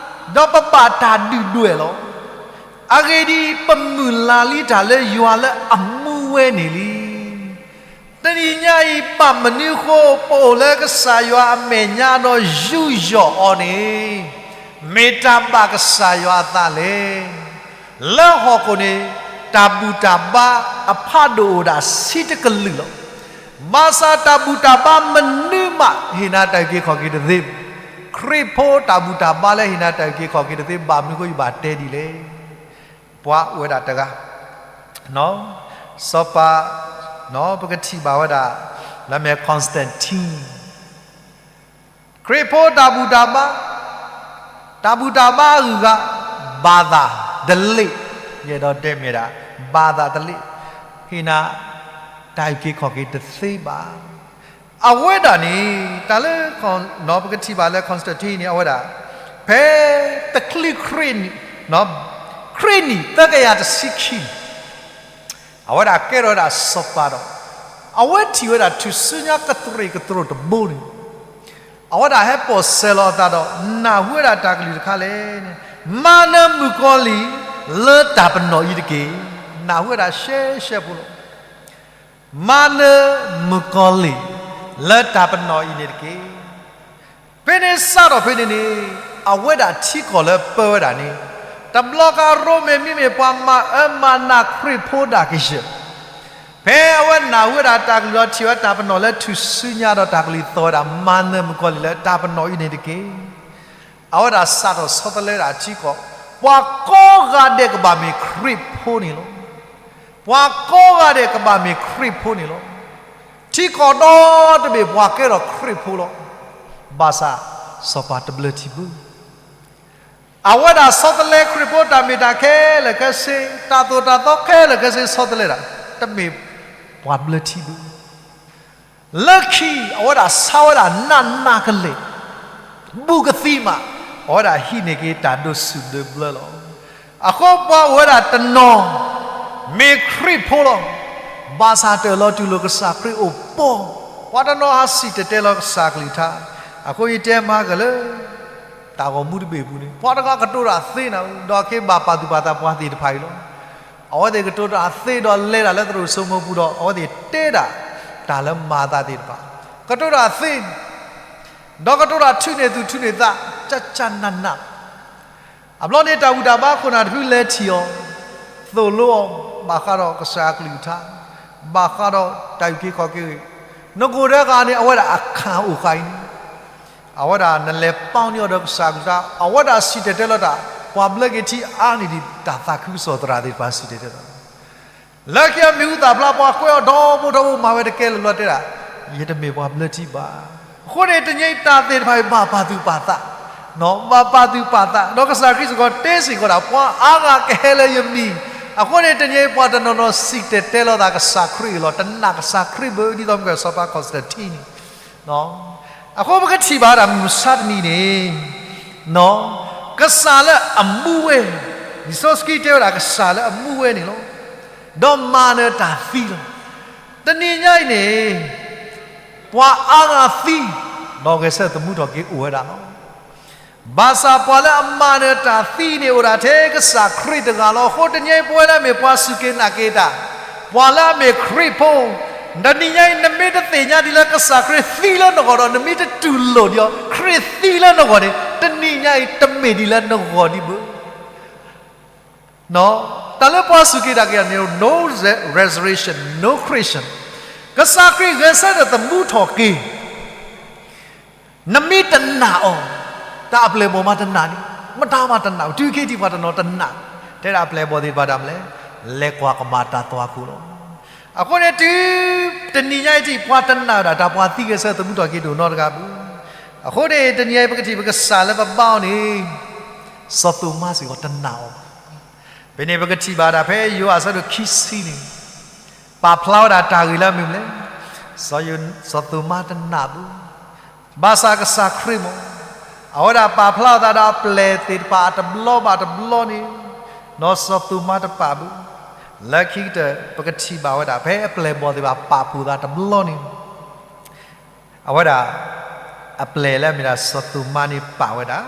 ဒီးပဘၣ်တၢ်ဒုၣ်ဒွဲၣ်လီၤ. အဂ့ၢ်ဒ်အံၤ, ပမုၢ်လၢ်လံတၢ်လၢယွၤလၢအမူဝဲန့ၣ်လံ. တနံၤညါအံၤ ဘၣ်မနုၤအဃိ ပအိၣ်လၢကစၢ်ယွၤအမဲာ်ညါဒီးယူးယီၣ်အီၤန့ၣ် မ့ၢ်တၢ်ဘၣ်ကစၢ်ယွၤအသးလဲၣ်. လၢဟီၣ်ခိၣ်န့ၣ် တၢ်ဘူၣ်တၢ်ဘါအဖးဒိၣ်အိၣ်ဒၣ်ဆံတကလုာ်လီၤ. ဘၣ်ဆၣ်တၢ်ဘူၣ်တၢ်ဘါမနုၤမး ဟ့ၣ်နၤတၢ်အုၣ်က့ၤခီၣ်က့ၤတသ့ဘၣ်. ခရံာ်ဖိတၢ်ဘူၣ်တၢ်ဘါလၢဟ့ၣ်နၤတၢ်အုၣ်က့ၤခီၣ်က့ၤတသ့ ဘၣ်မနုၤအဃိယဘၣ်တဲဒ်လဲၣ်. ပှၤအိၣ်ဝဲဒၣ်တဂၤ စီၤပၤ ပကထံၣ်ဘၣ်ဝဲဒၣ် လၢမဲာ် Constantine ခရံာ်ဖိတၢ်ဘူၣ်တၢ်ဘါ, တၢ်ဘူၣ်တၢ်ဘါအဂုၤအဂၤ ဘၣ်သးတလ့ၣ်, ယအဲၣ်ဒိးတဲမ့ၢ်ဒၣ် ဘၣ်သးတလ့ၣ်, ဟ့ၣ်နၤ တၢ်အုၣ်က့ၤခီၣ်က့ၤတသ့ဘၣ်. အဝဲဒၣ်န့ၣ် တၢ်လၢ ပကထံၣ်ဘၣ်လၢ Constantine န့ၣ် အဝဲဒၣ် ဖဲတချုးခရံာ် ခရံာ်နံၣ်သၢကယၤတဆံခံန့ၣ် အဝဲဒၣ်ကဲထီၣ်ဝဲဒၣ်စီၤပၤဒီး အဝဲထံၣ်ဝဲဒၣ်ထူၣ်စုညါကတြူၢ်ကတြိာ်တဘိန့ၣ် အဝဲဒၣ်ဟဲပိာ်စဲၤလီၤအသးဒီး နၢ်ဟူဝဲဒၣ်တၢ်ကလုၢ်တခါလဲၣ်န့ၣ်, မၤနၢၤမုၣ်ကီၤလံၢ်လၢတၢ်ပနီၣ်အံၤတက့ၢ်. နၢ်ဟူဝဲဒၣ်ရှဲရှဲဖိလီၤ. မၤနၢၤမုၣ်ကီၤလံၢ်လၢတၢ်ပနီၣ်အံၤန့ၣ်တက့ၢ်. ဖဲန့ၣ်စးထီၣ်ဖဲန့ၣ်န့ၣ်, အဝဲဒၣ်ထံကီၢ်လၢပၢဝဲဒၣ်န့ၣ်, တဘျီဃီရိမ့ၤမ့မ့ၢ်ပှၤမၤအၢမၤနးခရံာ်ဖိဒၣ်ကယၢၢ် ဖဲအဝဲနၢ်ဟူဝဲဒၣ်တၢ်ကလုၢ်ဒီးထံၣ်ဝဲတၢ်ပနီၣ်လၢထူၣ်စုညါဒီးတၢ်ကလုၢ်သီၣ်ဝဲဒၣ် မၤနၢၤမုၣ်ကီၤလံၢ်လၢတၢ်ပနီၣ်အံၤန့ၣ်တက့ၢ်. အဝဲဒၣ်စးထီၣ်ဆီတလဲဒၣ်ထံကီၢ်, ပှၤကိးဂၤဒဲးကဘၣ်မ့ၢ်ခရံာ်ဖိန့ၣ်လီၤ. ပှၤကိးဂၤဒဲးကဘၣ်မ့ၢ်ခရံာ်ဖိန့ၣ်လီၤ. ထံကီၢ်ဒီတဘ့ၣ်ပှၤကဲထီၣ်ခရံာ်ဖိလီၤ. ဘၣ်ဆၣ် စီၤပၤတဘျၢထံဘၣ်. အဝဲဒၣ်ဆီတလဲခရံာ်ဖိတၢ်မ့ၢ်တၢ်ခဲလၢာ်ခဲဆ့, တၢ်သိၣ်တၢ်သီခဲလၢာ်ခဲဆ့ဆီတလဲဒၣ်, တမ့ၢ်ပှၤဘျၢထံဘၣ်. လၢခံ အဝဲဒၣ်ဆါဝဲဒၣ်နးနးကလဲာ်, ဘူးကသံမး, အဝဲဒၣ်ဟံးန့ၢ်က့ၤတၢ်ဒိးဆူၣ်ဒိးဘျၢလီၤ. အဃိပှၤအိၣ်ဝဲဒၣ်တနီၤ မ့ၢ်ခရံာ်ဖိလီၤ. ဘၣ်ဆၣ်တၢ်လီၤတူၢ်လိာ်ကစၢ်ခရံာ်အိၣ်ပှီၢ်, ပှၤတနီၤဟးစံၣ်တဲၤတဲလီၤကစၢ်ကလုၢ်ကထါ. အဃိယတဲမၤကလၢ တၢ်ဂီၤမူတဘ့ၣ်အပူၤန့ၣ် ပှၤတဂၤကတိၤတၢ်သ့နၤ, ဒီးက့ၤဘၣ်ပာ်သူၣ်ပာ်သးပှၤသ့ၣ်တဖၣ်အံၤလီၤ. အဝဲသ့ၣ်ကတိၤတၢ်သ့ဒီးလဲၤတၢ်လၢသရိာ်စိမိၤပူၤဒီး အဝဲသ့ၣ်တဲဒၣ်တၢ်လၢမၤအသးသ့ၣ်တဖၣ်, ကတိၤတၢ်သ့, ဒီးကတိၤတၢ်ထုးန့ၢ်သူၣ်ထုးန့ၢ်သး ကၠၢ်ကၠၢ်နးနး အဘျီန့ၣ် တၢ်ဘူၣ်တၢ်ဘါခိၣ်နၢ်တဖုလဲၤထံၣ်အီၤ, သိၣ်လိအီၤ, ဘၣ်ဃးဒီးကစၢ်အကလုၢ်ကထါ, ဘၣ်ဃးဒီးတၢ်အုၣ်က့ၤခီၣ်က့ၤ, နကိၣ်ဒဲဂၤန့ၣ် အဝဲဒၣ်အခၣ်အိၣ်ဃာ်အံၤန့ၣ်, အဝဲဒၣ်နလဲၤပာ်န့ၢ်အီၤဒီးကစၢ်အကလုၢ်ကထါ, အဝဲဒၣ်စံၣ်တဲၤတဲလီၤတၢ်, ပှၤဘျၢက့ၤထံအါန့ၢ်ဒံးတၢ်သးခုကစီၣ်သရၣ်သ့ၣ်တဖၣ်စံၣ်တဲၤတဲလီၤ လၢခံအမံၤဟူသၣ်ဖျါ ပှၤကွဲးအီၤဒီဘိဒီဘိမၤဝဲတကဲလၢၤလီၤတဲဒၣ်, ယတမ့ၢ်ပှၤဘျၢထံဘၣ်. အဃိန့ၣ် တနံၤအံၤတၢ်သ့ၣ်တဖၣ်အံၤဘၣ်ပာ်သူၣ်ပာ်သး, ဘၣ်ပာ်သူၣ်ပာ်သး, ဒီးကစၢ်ခရံာ်စ့ၢ်ကီးတဲစ့ၢ်ကီးဒၣ် ပှၤအါဂၤကဟဲလၢယမံၤ, အဃိန့ၣ် တနံၤအံၤပှၤတနီၤနီၤစံၣ်တဲၤတဲလီၤသးကစၢ်ခရံာ်အံၤလီၤ. တနာ်ကစၢ်ခရံာ်ဘၣ် ဒ်သိးမ့ၢ်ကဲစီၤပၤ Constantine န့ၣ် အဃိပကထံၣ်ဘၣ်ဒၣ်မုၢ်မဆါတနံၤန့ၣ် ကစၢ်လၢအမူဝဲ, လံာ်စီဆှံတဲဝဲဒၣ်ကစၢ်လၢအမူဝဲန့ၣ်လီၤ. ဒီးမၤနၢၤတၢ်သံလီၤ. တနံၤညါအံၤန့ၣ် ပှၤအါဂၤသံ, ဒီးဂဲၤဆၢထၢၣ်သမူထီၣ်က့ၤအိၣ်ဝဲဒၣ်လီၤ. ဘၣ်ဆၣ်ပှၤလၢအမၤနၢၤတၢ်သံန့ၣ်အိၣ်ဒၣ်ထဲကစၢ်ခရံာ်တဂၤလီၤ. အဃိတနံၤအံၤပဝဲလၢအမ့ၢ်ပှၤစူၢ်က့ၤနာ်က့ၤတၢ်, ပှၤလၢအမ့ၢ်ခရံာ်ဖိ, တနံၤညါအံၤ နမ့ၢ်တသ့ၣ်ညါဒ်လၢကစၢ်ခရံာ်သံလၢနဂီၢ်ဒီး နမ့ၢ်တတူၢ်လိာ်ဒံးအီၤ ခရံာ်သံလၢနဂီၢ်န့ၣ် တနံၤညါအံၤတမ့ၢ်ဒ်လၢနဂီၢ်ဒံးဘၣ်. တၢ်လၢပှၤစူၢ်က့ၤနာ်က့ၤတၢ်န့ၣ် no resurrection, no Christian. ကစၢ်ခရံာ်ဂဲၤဆၢထၢၣ်သမူထီၣ်က့ၤ, နမ့ၢ်တနာ်အီၤ, တၢ်အပျဲၢ်အဘီၣ်မးတနာ်န့ၣ်, မတၤမးတနာ်, တုၤခဲအံၤပှၤတနီၤတနာ်, တဲဒၣ်အပျဲၢ်အဘီၣ်သ့ၣ်တဖၣ်ဒၣ်မနုၤလဲၣ်, လဲၤကွၢ်ကမၤတၢ်သွၣ်ခိၣ်လီၤ. အဃိန့ၣ်တုၤတနံၤညါအံၤ ပှၤတနာ်ဝဲဒၣ်တၢ်ပှၤသံဂဲၤဆၢထၢၣ်သမူထီၣ်က့ၤတအိၣ်နီတဂၤဘၣ်. အဃိန့ၣ် တနံၤညါအံၤပကထံၣ်ပကစၢ်လၢပဘါအီၤန့ၣ် စီၤသိၤမါစ့ၢ်ကီးတနာ်အီၤဘၣ်. ဖဲန့ၣ်ပကထံၣ်ဘၣ်ဒၣ်ဖဲယိၤဟၣ်အဆၢဒိၣ်ခံဆံန့ၣ် ပာ်ဖျါဝဲဒၣ်တၢ်ဂ့ၢ်လၢမနုၤလဲၣ်, စီၤသိၤမါတနာ်ဘၣ်. ဘၣ်ဆၣ်ကစၢ်ခရံာ်မး အဝဲဒၣ်ပာ်ဖျါအသးဒီးအပျဲၢ်သ့ၣ်တဖၣ်အတဘျီဘၣ်တဘျီန့ၣ်, ဒီးစီၤသိၤမါတပာ်ဘၣ်. လၢခံကတၢၢ် ပကထံၣ်ဘၣ်ဝဲဒၣ်ဖဲအပျဲၢ်အဘီၣ်သ့ၣ်တဖၣ်ပာ်ဖှိၣ်သးတဘျီန့ၣ် အဝဲဒၣ် အပျဲၢ်လၢအမ့ၢ်ဒၣ်စီၤသိၤမါန့ၣ်ပာ်ဝဲဒၣ်,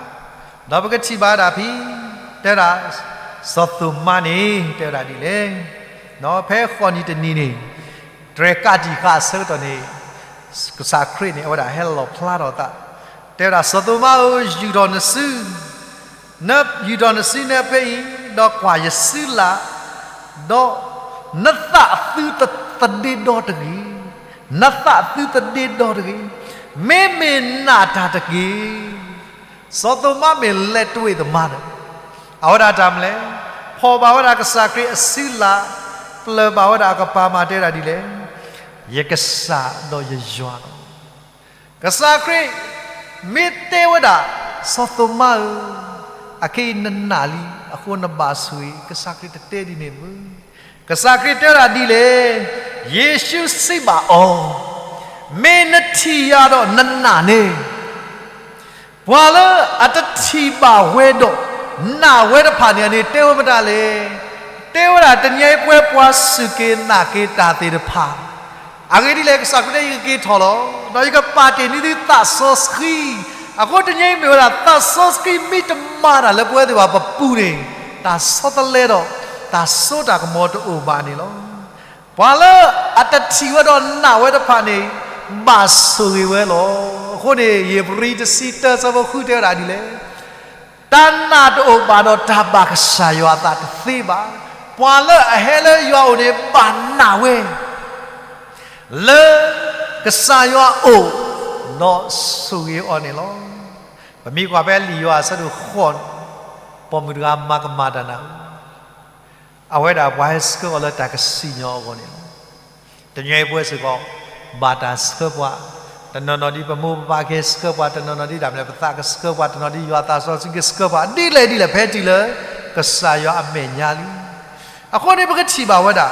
ဒီးပကထံၣ်ဘၣ်ဝဲဒၣ်ဖဲ တဲဝဲဒၣ် စီၤသိၤမါန့ၣ် တဲဝဲဒၣ်ဒ်လဲၣ်, ဖဲဃိးနံၤတနံၤန့ၣ် တြဲၤကးတံာ်ဃာ်အဆၢကတီၢ်န့ၣ် ကစၢ်ခရံာ်န့ၣ် အဝဲဒၣ်ဟဲလီၣ်ဖျါထီၣ်အသး, တဲဝဲဒၣ် စီၤသိၤမါဧၢ, ယူာ်ထီၣ်နစု နယူာ်ထီၣ်နစုနၢဖဲအံၤ, ဒီးကွၢ်ယစုလၢ်, ဒီးနသးသုသဒ့ဒီတဂ့ၤ, နသးသုသဒ့ဒီတဂ့ၤ, မ့မ့ၢ်နာ်တၢ်တက့ၢ်. စီၤသိၤမါမ့ၢ်လဲၤတဝ့ၢ်သမါဒီး အဝဲဒၣ်တၢ်မနုၤလဲၣ်, ဖီၣ်ဘၣ်ဝဲဒၣ်ကစၢ်ခရံာ်အစုလၢ်, ပျၢ်ဘၣ်ဝဲဒၣ်အကပၤမး တဲဝဲဒၣ်ဒ်လဲၣ်, ယကစၢ်ဒီးယယွၤလီၤ. ကစၢ်ခရံာ် မ့ၢ်တဲဝဲဒၣ် စီၤသိၤမါဧၢ, အခဲအံၤနနာ်လံ, အဃိနဘၣ်ဆိၣ်ဂ့ၤ, ကစၢ်ခရံာ်တတဲဒ်န့ၣ်ဘၣ်. ကစၢ်ခရံာ်တဲဝဲဒၣ်ဒ်လဲၣ်, ယ့ၣ်ၡူးစံးဘၣ်အီၤ, မ့ၢ်နထံၣ်ယၤဒီးနနာ်န့ၣ်, ပှၤလၢအတထံၣ်ဘၣ်ဝဲဒီး နာ်ဝဲတဖၣ်န့ၣ်န့ၣ် တဲဝဲမတၤလဲၣ်. တဲဝဲဒၣ်တနံၤအံၤပဝဲပှၤစူၢ်က့ၤနာ်က့ၤတၢ်သ့ၣ်တဖၣ် အဂ့ၢ်ဒ်လဲၣ် ကစၢ်ခရံာ်တဲ ယကက့ၤထီၣ်လီၤ, ဒီးယကပာ်တ့ၢ်န့ၢ်သုသးစီဆှံ. အဃိတနံၤအံၤမ့ၢ်ဝဲဒၣ် သးစီဆှံမ့ၢ်တမၤတၢ်လၢပဝဲသ့ၣ်တဖၣ်ပပူၤန့ၣ်, တၢ်ဆီတလဲဒီး တၢ်စိတၢ်ကမီၤတအိၣ်ဘၣ်န့ၣ်လီၤ. ပှၤလၢအတထံၣ်ဝဲဒီးနာ်ဝဲတဖၣ်န့ၣ် ဘၣ်ဆိၣ်ဂ့ၤဝဲလီၤ. အဃိန့ၣ် ဧ့ၤဘြံၤတဆံတၢ ဆၢဖိဃု တဲဝဲဒၣ်ဒ်လဲၣ်, တၢ်နာ်တအိၣ်ဘၣ်ဒီးတၢ်ဘၣ်ကစၢ်ယွၤအသးတသ့ဘၣ်. ပှၤလၢအဟဲလၢယွၤအအိၣ်န့ၣ် ဘၣ်နာ်ဝဲ လၢကစၢ်ယွၤအအိၣ်, ဒီးဆိၣ်ဂ့ၤအီၤန့ၣ်လီၤ. ပမ့ၢ်ကွၢ်ဖဲလံာ်ယိၤဟၣ်အဆၢဒိၣ်ဃိး, ပိာ်မုၣ်တဂၤမၤကမၣ်တၢ်နးဧိၤ, အဝဲဒၣ်ပှၤဟဲဆှၢအီၤလၢတၢ်ကစံၣ်ညီၣ်အဂီၢ်န့ၣ်လီၤ. တနံၤအံၤပဝဲစ့ၢ်ကီး ဘၣ်တၢ်ဆှၢပှၤ, တနီၤနီၤဒ်ပမိၢ်ပပၢ်ကဟဲဆှၢပှၤ, တနီၤနီၤဒ်ဒၣ်မနုၤလဲၣ် ပသးကဆှၢပှၤ, တနီၤဒ်ယွၤသးစီဆှံကဆှၢပှၤ, ဒ်လဲၣ်ဒ်လဲၣ် ဖဲတုၤလၢကစၢ်ယွၤအမဲာ်ညါလံ. အဃိန့ၣ် ပကထံၣ်ဘၣ်ဝဲဒၣ်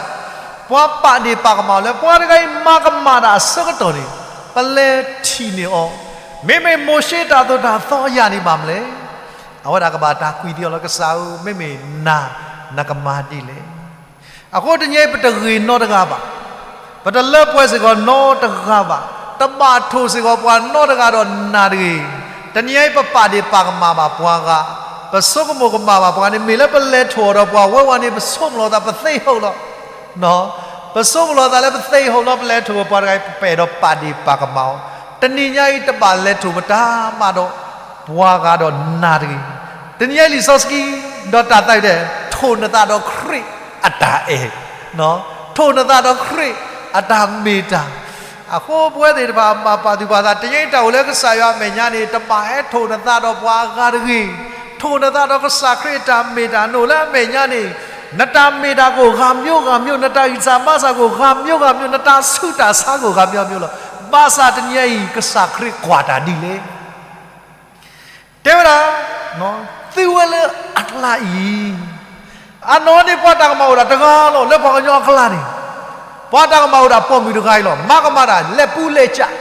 ပှၤပာ်ဒ့ၣ်ပာ်ကမၣ်အီၤလၢ ပှၤတဂၤအံၤမၤကမၣ်တၢ်အဆၢကတီၢ်န့ၣ် ပလဲၤထံၣ်န့ၢ်အီၤ, မ့မ့ၢ်မိၤၡ့တၢ်သိၣ်တၢ်သီယၤန့ၣ်ဘၣ်မနုၤလဲၣ်. အဝဲဒၣ်ကဘၣ်တၢ်ကွံာ်ဒံးအီၤလၢ ကစၢ်ဧၢ, မ့မ့ၢ်နၤ နကမၤဒ်လဲၣ်. အဃိတနံၤအံၤ ပတဂ့ၤနီတဂၤဘၣ်, ပတလၢပှဲၤစ့ၢ်ကီးနီတဂၤဘၣ်, တဘၣ်ထိၣ်စ့ၢ်ကီးပှၤနီတဂၤဒီးနၤတဂ့ၤ. တနံၤအံၤ ပပာ်ဒ့ၣ်ပာ်ကမၣ်ဘၣ်ပှၤဂၤ, ပဆိကမိၣ်ကမၣ်ဘၣ်ပှၤဂၤန့ၣ် မ့ၢ်လၢပလဲၤထိၣ်အီၤဒီးပှၤဝဲဝဲန့ၣ် ပဆိကမိၣ်လီၤသး ပသ့ဟီၣ်လီၤ. ပဆိကမိၣ်လီၤသးလၢပသ့ဟီၣ်လီၤ ပလဲၤထိၣ်ပှၤတဂၤအံၤ ပအဲၣ်ဒိးပာ်ဒ့ၣ်ပာ်ကမၣ်အီၤ. တနံၤညါအံၤ တဘၣ်လဲၤထိၣ်ပတၢ်မၤဒီးပှၤဂၤဒီးနၤတဂ့ၤ. တနံၤညါအံၤလံာ်စီဆှံ ဒီးတၢ်သးဝံၣ်တဲ ထိၣ်နသးဒီးခရံာ်အတၢ်အဲၣ်, ထိၣ်နသးဒီးခရံာ်အတၢ်မ့ၢ်တၢ်. အဃိပဝဲသ့ၣ်တဖၣ် ဘၣ်ပာ်သူၣ်ပာ်သး တနံၤညါအံၤတၢ်အိၣ်လၢကစၢ်ယွၤအမဲာ်ညါန့ၣ် တဘၣ်ဟဲထိၣ်နသးဒီးပှၤအဂၤတဂ့ၤ. ထိၣ်နသးဒီးကစၢ်ခရံာ်အတၢ်မ့ၢ်တၢ် နအိၣ်လၢအမဲာ်ညါန့ၣ် နတၢ်မ့ၢ်တၢ်ကအိၣ်ဂၤမျိုးဂၤမျိုး, နတၢ်ဂံၢ်စၢ်ဘါစၢ်ကအိၣ်ဂၤမျိုးဂၤမျိုး, နတၢ်ဆူးတၢ်ဆါကအိၣ်ဂၤမျိုးဂၤမျိုးလီၤ. ဘၣ်ဆၣ်တနံၤညါအံၤ ကစၢ်ခရံာ်ကွၢ်တၢ်ဒ်လဲၣ်. တဲဝဲဒၣ်, သုဝဲလၢအကျါအံၤ, အနီၢ်န့ၣ်ပှၤတၢ်ကမၣ်အိၣ်ဒၣ်တဂၤလီၤ. လၢပှၤကညီအကျါန့ၣ် ပှၤတၢ်ကမၣ်အိၣ်ဒၣ်ပိာ်မုၣ်တဂၤအံၤလီၤ. မၤကမၣ်တၢ်လဲၤပူၤလဲၤကၠး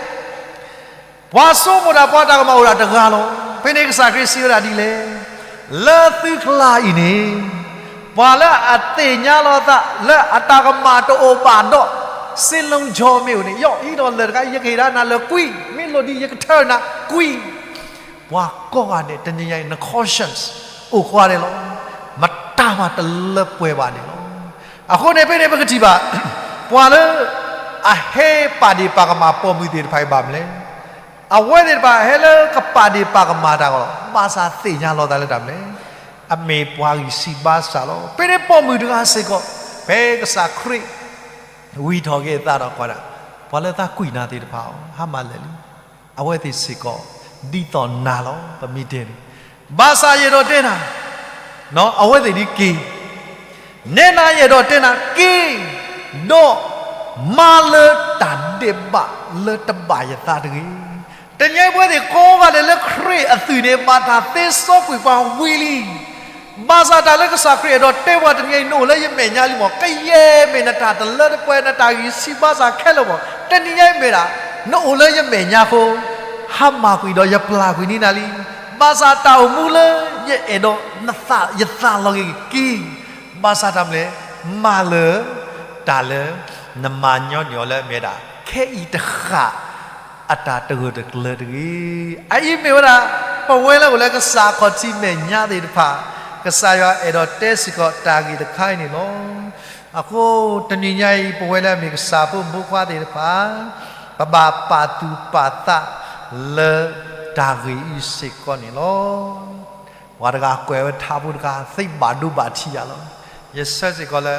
ပှၤဆိကမိၣ်ဒၣ်ပှၤတၢ်ကမၣ်အိၣ်ဒၣ်တဂၤလီၤ. ဖဲန့ၣ်ကစၢ်ခရံာ်စံးဝဲဒၣ်ဒ်လဲၣ်, လၢသုကျါအံၤန့ၣ် ပှၤလၢအသ့ၣ်ညါလီၤသးလၢအတၢ်ကမၣ်တအိၣ်ဘၣ်ဒီး စ့လူၤကၠီမ့ၢ်အိၣ်န့ၣ် ယီၢ်အံၤဒီးလၢာ်တခါ ယကဟ့ၣ်ဒၣ်နၤလၢာ်ကွံာ်, မ့ၢ်လိၣ်ဒ်ယကထၢနၤကွံာ်. ပှၤကိးဂၤဒဲး တနံၤညါအံၤ န conscience အိၣ်ဃီဒဲးလီၤ. မတၤမးတလၢပှဲၤဘၣ်န့ၣ်လီၤ. အဃိန့ၣ်ဖဲန့ၣ် ပကထံၣ်ဘၣ် ပှၤလၢအဟဲပာ်ဒ့ၣ်ပာ်ကမၣ်ပိာ်မုၣ်သ့ၣ်တဖၣ်အံၤဘၣ်မနုၤလဲၣ်. အဝဲသ့ၣ်တဖၣ်ဟဲလၢကပာ်ဒ့ၣ်ပာ်ကမၣ်တၢ်အဂီၢ်လီၤ. ဘၣ်ဆၣ်သ့ၣ်ညါလီၤသးလၢတၢ်မနုၤလဲၣ်, အမ့ၢ်ပှၤဂံၢ်ဆံးဘါစၢ်လီၤ. ဖဲန့ၣ်ပိာ်မုၣ်တဂၤစ့ၢ်ကီး ဖဲကစၢ်ခရံာ် ဝံၤထီၣ်က့ၤအသးဒီးကွၢ်ဒၣ် ပှၤလၢသးကွံာ်နၤသ့ၣ်တဖၣ်အံၤ ဟါမၢ်လၢာ်လံ. အဝဲသ့ၣ်စ့ၢ်ကီး ဒ်သိးနၤလီၤ ပမ့ၢ်တဲန့ၣ်. ဘၣ်ဆၣ်ယအဲၣ်ဒိးတဲနၤ, အဝဲသ့ၣ်ဒ်က့ၤ နဲနၤယအဲၣ်ဒိးတဲနၤက့ၤ, ဒီးမၤလၢတၢ်ဒဲးဘးလၢတဘၣ်ယသးတဂ့ၤ. တနံၤအံၤပဝဲသ့ၣ်ကိးဂၤဒဲး လၢခရံာ်အသွံၣ်န့ၣ် ဘၣ်တၢ်သ့စီကွံာ်ပှၤဝံၤလံ. ဘၣ်ဆၣ်တၢ်လၢကစၢ်ခရံာ်အဲၣ်ဒိးတဲပှၤတနံၤအံၤ နအိၣ်လၢယမဲာ်ညါလံမး, ကယဲၢ်မ့ၢ်နတၢ်တလၢတပှဲၤ နတၢ်ဂံၢ်ဆံးဘါစၢ်ခဲလၢာ်မး, တနံၤညါအံၤမ့ၢ်ဒၣ် နအိၣ်လၢယမဲာ်ညါအဃိ ဟါမၢ်ကွံာ်ဒီးယပျၢ်ကွံာ်န့ၢ်နၤလံ. ဘၣ်ဆၣ်တၢ်အိၣ်မူလၢယအဲၣ်ဒိးနသးယသးလီၤဂ့ၤက့ၤ, ဘၣ်ဆၣ်တၢ်မနုၤလဲၣ်, မၤလၢတၢ်လၢနမၤညီနုၢ်အီၤလၢအမ့ၢ်ဝဲဒၣ် ခဲအံၤတဃၣ် အတၢ်တဂၢၢ်တကျၢၤတဂ့ၤ. အအံၤမ့ၢ်ဝဲဒၣ် ပဝဲလၢအိၣ်လၢကစၢ်ခီၣ်ထံးမဲာ်ညါသ့ၣ်တဖၣ်, ကစၢ်ယွၤအဲၣ်ဒိးတဲစ့ၢ်ကီးတၢ်ဂ့ၢ်တခါအံၤန့ၣ်လီၤ. အဃိတနံၤညါအံၤ ပဝဲလၢအမ့ၢ်ကစၢ်ဖိမုၣ်ဖိခွါသ့ၣ်တဖၣ် ပဘၣ်ပာ်သူၣ်ပာ်သးလၢတၢ်ဂ့ၢ်အံၤစ့ၢ်ကီးန့ၣ်လီၤ. ပှၤတဂၤကွဲးဝဲထါဖိတခါ သုဘၣ်ဒိဘၣ်ထံးယၤလီၤ. ယဆၢစ့ၢ်ကီးလၢ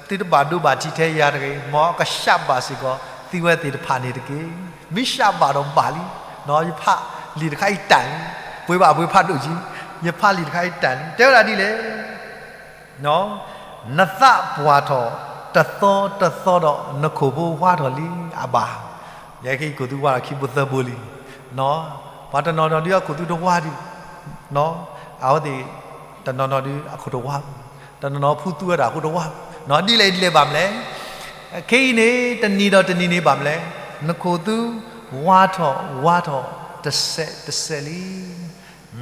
သုတဘၣ်ဒိဘၣ်ထံးထဲယၤတဂ့ၤ, မ်အကဆှးဘၣ်စ့ၢ်ကီး သုဝဲသ့ၣ်တဖၣ်န့ၣ်တက့ၢ်. မ့ၢ်ဆှးဘၣ်ဒီးဘၣ်လံ. ယဖးလံာ်တခါအံၤတၢ်လံ, ပှ့ၤဘၣ်ပှ့ၤဖးဒိၣ်ကံ, ယဖးလံာ်တခါအံၤတၢ်လံ. တဲဝဲဒၣ်ဒ်လဲၣ် နသးပှၢ်ထီၣ်တသီတသီဒီး နခိၣ်ဖိဝါထီၣ်လံအဘၣ်. ယဲခဲအံၤခိၣ်သူဝါထီၣ်ခံဘိသၢဘိလံ. ပှၤတနီၤနီၤဒုးအခိၣ်သူတဝါဒံး, အဝဲသ့ၣ် တနီၤနီၤဒုးအခိၣ်တဝါ, တနီၤနီၤဖုသူဝဲဒၣ်အခိၣ်တဝါ, ဒ်လဲၣ်ဒ်လဲၣ်ဘၣ်မနုၤလဲၣ်. ခဲအံၤန့ၣ် တနံၤဒီးတနံၤန့ၣ်ဘၣ်မနုၤလဲၣ်, နခိၣ်သူဝါထီၣ်ဝါထီၣ်တစဲးတစဲးလံ.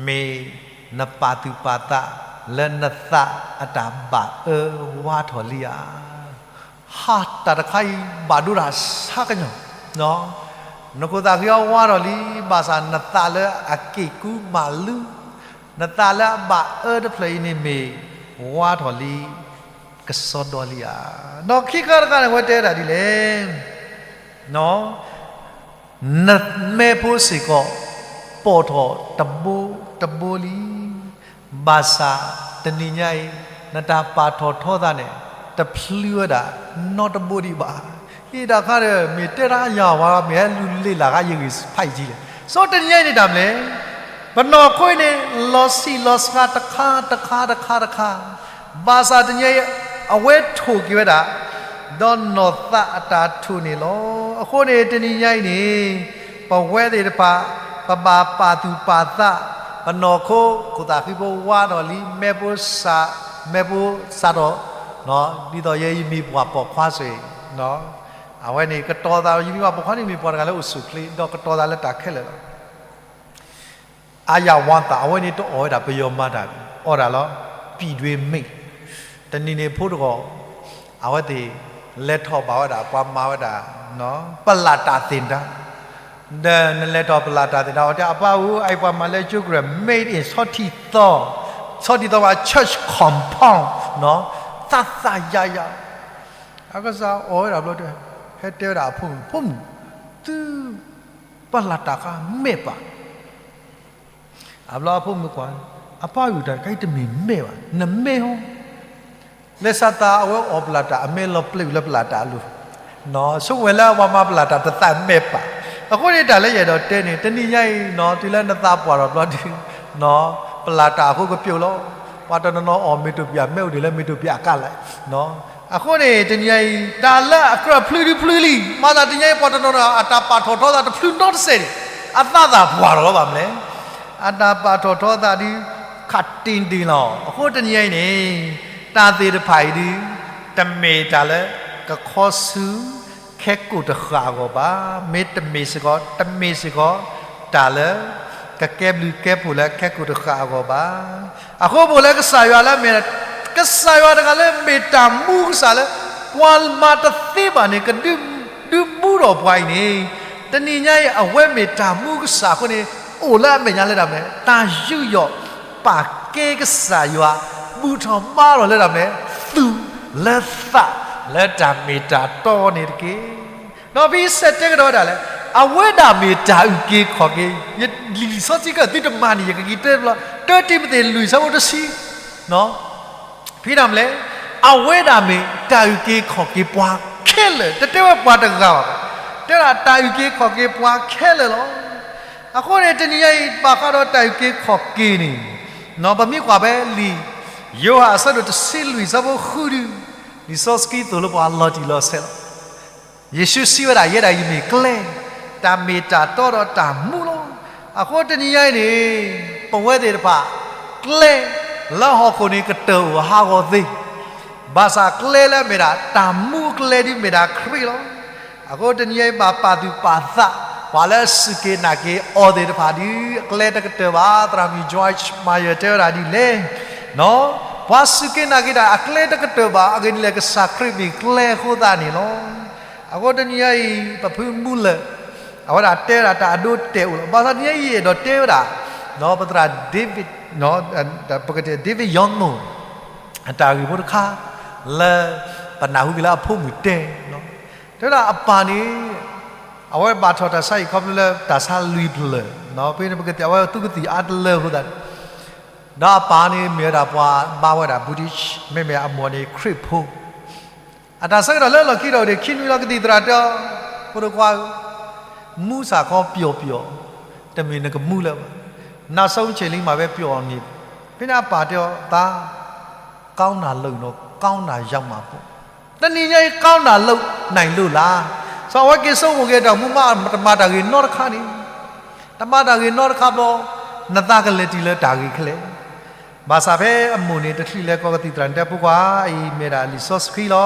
မ့ၢ်နပာ်သူၣ်ပာ်သးလၢနသးအတၢ်ဘၣ်အၢဝါထီၣ်လံဧါ. ဟးတၢ်တခါအံၤဘၣ်ဒိတၢ်ဆါကညီၤ, နခိၣ်သးဃံအီၤဝါထီၣ်လံ, ဘၣ်ဆၣ်နသးလၢအက့ၢ်ကူမးလူ, နသးလၢအဘၣ်အၢတဖျၢၣ်အံၤန့ၣ်မ့ၢ်ဝါထီၣ်လံ, ကစီဒီလံဧါ. ဒီးခံခါတခါန့ၣ် အဝဲတဲဒၣ်ဒ်လဲၣ်, နမဲဖိစ့ၢ်ကီး ပိာ်ထီၣ်တဘိတဘိလံ. ဘၣ်ဆၣ်တနံၤညါအံၤ နတၢ်ပာ်ထီၣ်ထီသးန့ၣ် တဖျုဝဲဒၣ်နီတဘိဒံးဘၣ်. အံၤတၢ်ခါဒီး မ့ၢ်တဲတၢ်ယၤဝဲ မ့ၢ်ဟဲလူၤလ့ၣ်လၢ်ဂၤယဂံၢ်ဖးယံာ်လံ. ဆိတနံၤညါအံၤန့ၣ်တၢ်မနုၤလဲၣ်, ပနီၢ်ခိအံၤန့ၣ်လီၤဆံးလီၤစှၤတခါတခါတခါတခါ, ဘၣ်ဆၣ်တနံၤညါအံၤ အဝဲထိၣ်က့ၤဝဲဒၣ် ဒီးနီၢ်သးအတၢ်ထိၣ်န့ၣ်လီၤ. အဃိန့ၣ် တနံၤညါအံၤန့ၣ် ပဝဲသ့ၣ်တဖၣ် ပဘၣ်ပာ်သူၣ်ပာ်သး, ပနီၢ်ခိခိၣ်သးဃံဖိဝါထီၣ်လံ, မဲဖိစး, မဲဖိစးထီၣ်, ဒ်သိးယဲယမ့ၢ်ပှၤပိာ်ခွါစ့ၢ်, အဝဲန့ၣ်ကတီၤသး, ယမ့ၢ်ပှၤပိာ်ခွါန့ၣ် မ့ၢ်ပှၤတဂၤလၢအိၣ်ဆူၣ်အိၣ်ချ့ ဒီးကတီၤသးလၢတၢ်ခဲလၢာ်လီၤ. အါယၤဝါသး အဝဲန့ၣ်တအီၣ်ဝဲဒၣ်ပယီၤမၤတၢ်, အီၣ်ဒၣ်လီၤ ပြည်တွင်းမ့ၢ်, တနံၤန့ၣ်ဖိတဂီၤ အဝဲသ့ၣ်လဲၤထီၣ်ဘၣ်ဝဲဒၣ် ပှၤမၤဝဲဒၣ် ပလၢ်တၢ်သ့ၣ်တၢ်, ဒီးနလဲၤထီၣ်ပလၢ်တၢ်သ့ၣ်တၢ် အဝဲတဲအပၢ်ဧၢ, အအံၤပှၤမၤလၢကၠိကရၢၢ် made in ဆီထံသီ, ဆီထံသီပှၤ church compound, သးသးယၤယၤ, အကစၢ်အီၣ်ဝဲဒၣ်ဘျီဒီး ဟဲတဲဝဲဒၣ်အဖိမုၣ်, ဖိမုၣ်, သု ပလၢ်တၢ်ခါမဲာ်ပၢ် အဘျီအဖိမုၣ်ကွၢ်, အပၢ်ဧၢ, တၢ်တခါအံၤတမ့ၢ်မဲာ်ဘၣ်, နမဲာ်ဟီ, လဲၤစးသးအဝဲအီၣ်ပလၢ်တၢ် အမဲာ်လီၤပျဲဝံၤလၢပလၢ်တၢ်အလိၤ, ဆိကမိၣ်ဝဲလၢပှၤမၤပလၢ်တၢ်တသးမဲာ်ပၢ်, အဃိန့ၣ်တၢ်လၢယအဲၣ်ဒိးတဲန့ၣ် တနံၤညါအံၤ တုၤလၢနသးပှၢ်ထီၣ်ဘျီဒီး ပလၢ်တၢ်အဃိကပျိာ်လီၤ, ပှၤတနီၤနီၤအီၣ်မ့ၢ်တိၢ်ပၠး မဲာ်အိၣ်ဒံးလၢမ့ၢ်တိၢ်ပၠးအကါလဲၣ် အဃိန့ၣ် တနံၤညါအံၤ တၢ်လၢအကြၢးဖျုဒုဖျုလံ, မၤသးတနံၤညါအံၤ ပှၤတနီၤနီၤ အတၢ်ပာ်ထီၣ်ထီသးတဖျုနီတစဲးန့ၣ် အသးသးပှၢ်ထီၣ်လီၤဘၣ်မနုၤလဲၣ်, အတၢ်ပာ်ထီၣ်ထီသးဒုး ခးတ့ၢ်ဒ့ၣ်လီၤ. အဃိတနံၤညါအံၤန့ၣ် တၢ်သ့ၣ်တဖၣ်အံၤဒုး တမ့ၢ်တၢ်လၢ ကခီဆူ ခဲကိာ်တဃာ်အဂီၢ်ဘၣ်, မ့တမ့ၢ်စ့ၢ်ကီး တမ့ၢ်စ့ၢ်ကီး တၢ်လၢ ကကဲဘျုးကဲဖှိၣ်လၢခဲကိာ်တဃာ်အဂီၢ်ဘၣ်. အဃိပအိၣ်လၢကစၢ်ယွၤလၢအမ့ၢ် ကစၢ်ယွၤတဂၤလၢမ့ၢ်တၢ်မူကစၢ်လၢ ပှၤမၤတသ့ဘၣ်န့ၣ် ကဒုးမူထီၣ်ပှၤအံၤန့ၣ်, တနံၤညါအံၤ အဝဲမ့ၢ်တၢ်မူကစၢ်အဃိန့ၣ် အိၣ်လၢအမဲာ်ညါလၢတၢ်မနုၤလဲၣ်, တၢ်ယူးယီၣ်ပာ်ကဲကစၢ်ယွၤ ဘူၣ်ထီၣ်ဘါထီၣ်လၢတၢ်မနုၤလဲၣ်, သူၣ်လၢသးလၢတၢ်မ့ၢ်တၢ်တီန့ၣ်တက့ၢ်. ဒီးဖဲအံၤစဲးတဲကဒီးဝဲဒၣ်လဲၣ်, အဝဲဒၣ်မ့ၢ်တၢ်အုၣ်က့ၤခီၣ်က့ၤ, ယလံာ်စီဆှံကသံတမၤန့ၣ် ယကက့ၤတဲဘျီ, တၢတံၤမသ့းလွံၢ်ဆၢဖိတဆံ ဖဲဒၣ်မနုၤလဲၣ်, အဝဲဒၣ်မ့ၢ်တၢ်အုၣ်က့ၤခီၣ်က့ၤပှၤခဲလၢာ်, တတဲဝဲပှၤတဂၤဘၣ်, တဲဒၣ်တၢ်အုၣ်က့ၤခီၣ်က့ၤပှၤခဲလၢာ်လီၤ. အဃိန့ၣ် တနံၤညါအံၤ ဘၣ်ဃးဒီးတၢ်အုၣ်က့ၤခီၣ်က့ၤန့ၣ်, ပမ့ၢ်ကွၢ်ဖဲလံာ်ယိၤဟၣ်အဆၢဒိၣ်တဆံလွံၢ်အဆၢဖိဃုဒု, လံာ်စီဆှံသိၣ်လိပှၤလီၤတံၢ်လီၤဆဲးလီၤ. ယ့ၣ်ၡူးစံးဝဲဒၣ် ယဲဒၣ်အံၤမ့ၢ်ကျဲ, တၢ်မ့ၢ်တၢ်တီဒီးတၢ်မူလီၤ. အဃိတနံၤညါအံၤန့ၣ် ပဝဲသ့ၣ်တဖၣ် ကျဲလၢဟီၣ်ခိၣ်န့ၣ်ကတၢၢ်အိၣ်ဟးဂီၤသ့, ဘၣ်ဆၣ်ကျဲလၢအမ့ၢ်ဒၣ်တၢ်မူအကျဲဒုးမ့ၢ်ဒၣ်ခရံာ်လီၤ. အဃိတနံၤညါအံၤဘၣ်ပာ်သူၣ်ပာ်သး ပှၤလၢအစူၢ်က့ၤနာ်က့ၤအီၤသ့ၣ်တဖၣ်ဒုး အကျဲတကတၢၢ်ဘၣ်. သရၣ်မုၣ် Joyce Meyer တဲဝဲဒၣ်ဒ်လဲၣ်, ပှၤစူၢ်က့ၤနာ်က့ၤတၢ်အကျဲတကတၢၢ်ဘၣ်. အဂ့ၢ်ဒ်လဲၣ် ကစၢ်ခရံာ်မ့ၢ်ကျဲအဃိသတးန့ၣ်လီၤ. အဃိတနံၤညါအံၤ ပဖုမူလၢာ် အဝဲဒၣ်တဲဝဲဒၣ်တၢ်အဒိတဲာ်အိၣ်လီၤ. ဘၣ်ဆၣ်တနံၤညါအံၤ ယအဲၣ်ဒိးတဲဝဲဒၣ် ပသရၣ် David, ပကတဲ David Youngmo အတၢ်ဂ့ၢ်ဖိတခါ လၢပနၢ်ဟူက့ၤလၢအဖိမုၣ်တဲ, တဲဝဲဒၣ်အပၢ်န့ၣ် အဝဲဘၣ်ထီၣ်တၢ်ဆါဟံၣ်ခီဖျိလၢတၢ်ဆါလွံၢ်ဖျၢၣ်, ဖဲန့ၣ်ပကတဲအဝဲသူကသံၣ်အါတလၢအဃိသတးန့ၣ်, ဒီးအပၢ်န့ၣ်မ့ၢ်ဝဲဒၣ်ပှၤဘါဝဲဒၣ် Buddhist မ့မ့ၢ်အမိၢ်န့ၣ်ခရံာ်ဖိ အတၢ်ဆၢကတီၢ်လၢလီၢ်ခံတအိၣ်န့ၣ် ခံနွံလီၤ ကသံၣ်သရၣ်တဲအီၤ, ဖိဒိၣ်ခွါဧၢ, မူစ့ၢ်ကီးပျီပျီ, တမ့ၢ်နကမူလၢၤဘၣ်. နောက်ဆုံးအချိန်လေးမှာပဲ ပျော်နေ, ဖဲန့ၣ်အပၢ်တဲအီၤ, သား, ကောင်းတာလုပ်ရင်တော့ ကောင်းတာရောက်မှာပေါ့. တနံၤညါအံၤ ကောင်းတာလုပ်နိုင်လို့လား. စီၤအဝဲက့ၤဆိကမိၣ်က့ၤတၢ်မူမး တမၤတၢ်ဂ့ၤနီတခါန့ၣ်, တမၤတၢ်ဂ့ၤနီတခါဘျီ, နသးကလဲၤတုၤလၢတၢ်ဂ့ၤခဲလၢာ် ဘၣ်ဆၣ်ဖဲအမိၢ်န့ၣ် တချုးလဲၤကိးကသံၣ်သရၣ်န့ၣ်တဲ ဖိခွါ, အံၤမ့ၢ်ဒၣ်လံာ်စီဆှံလီၤ.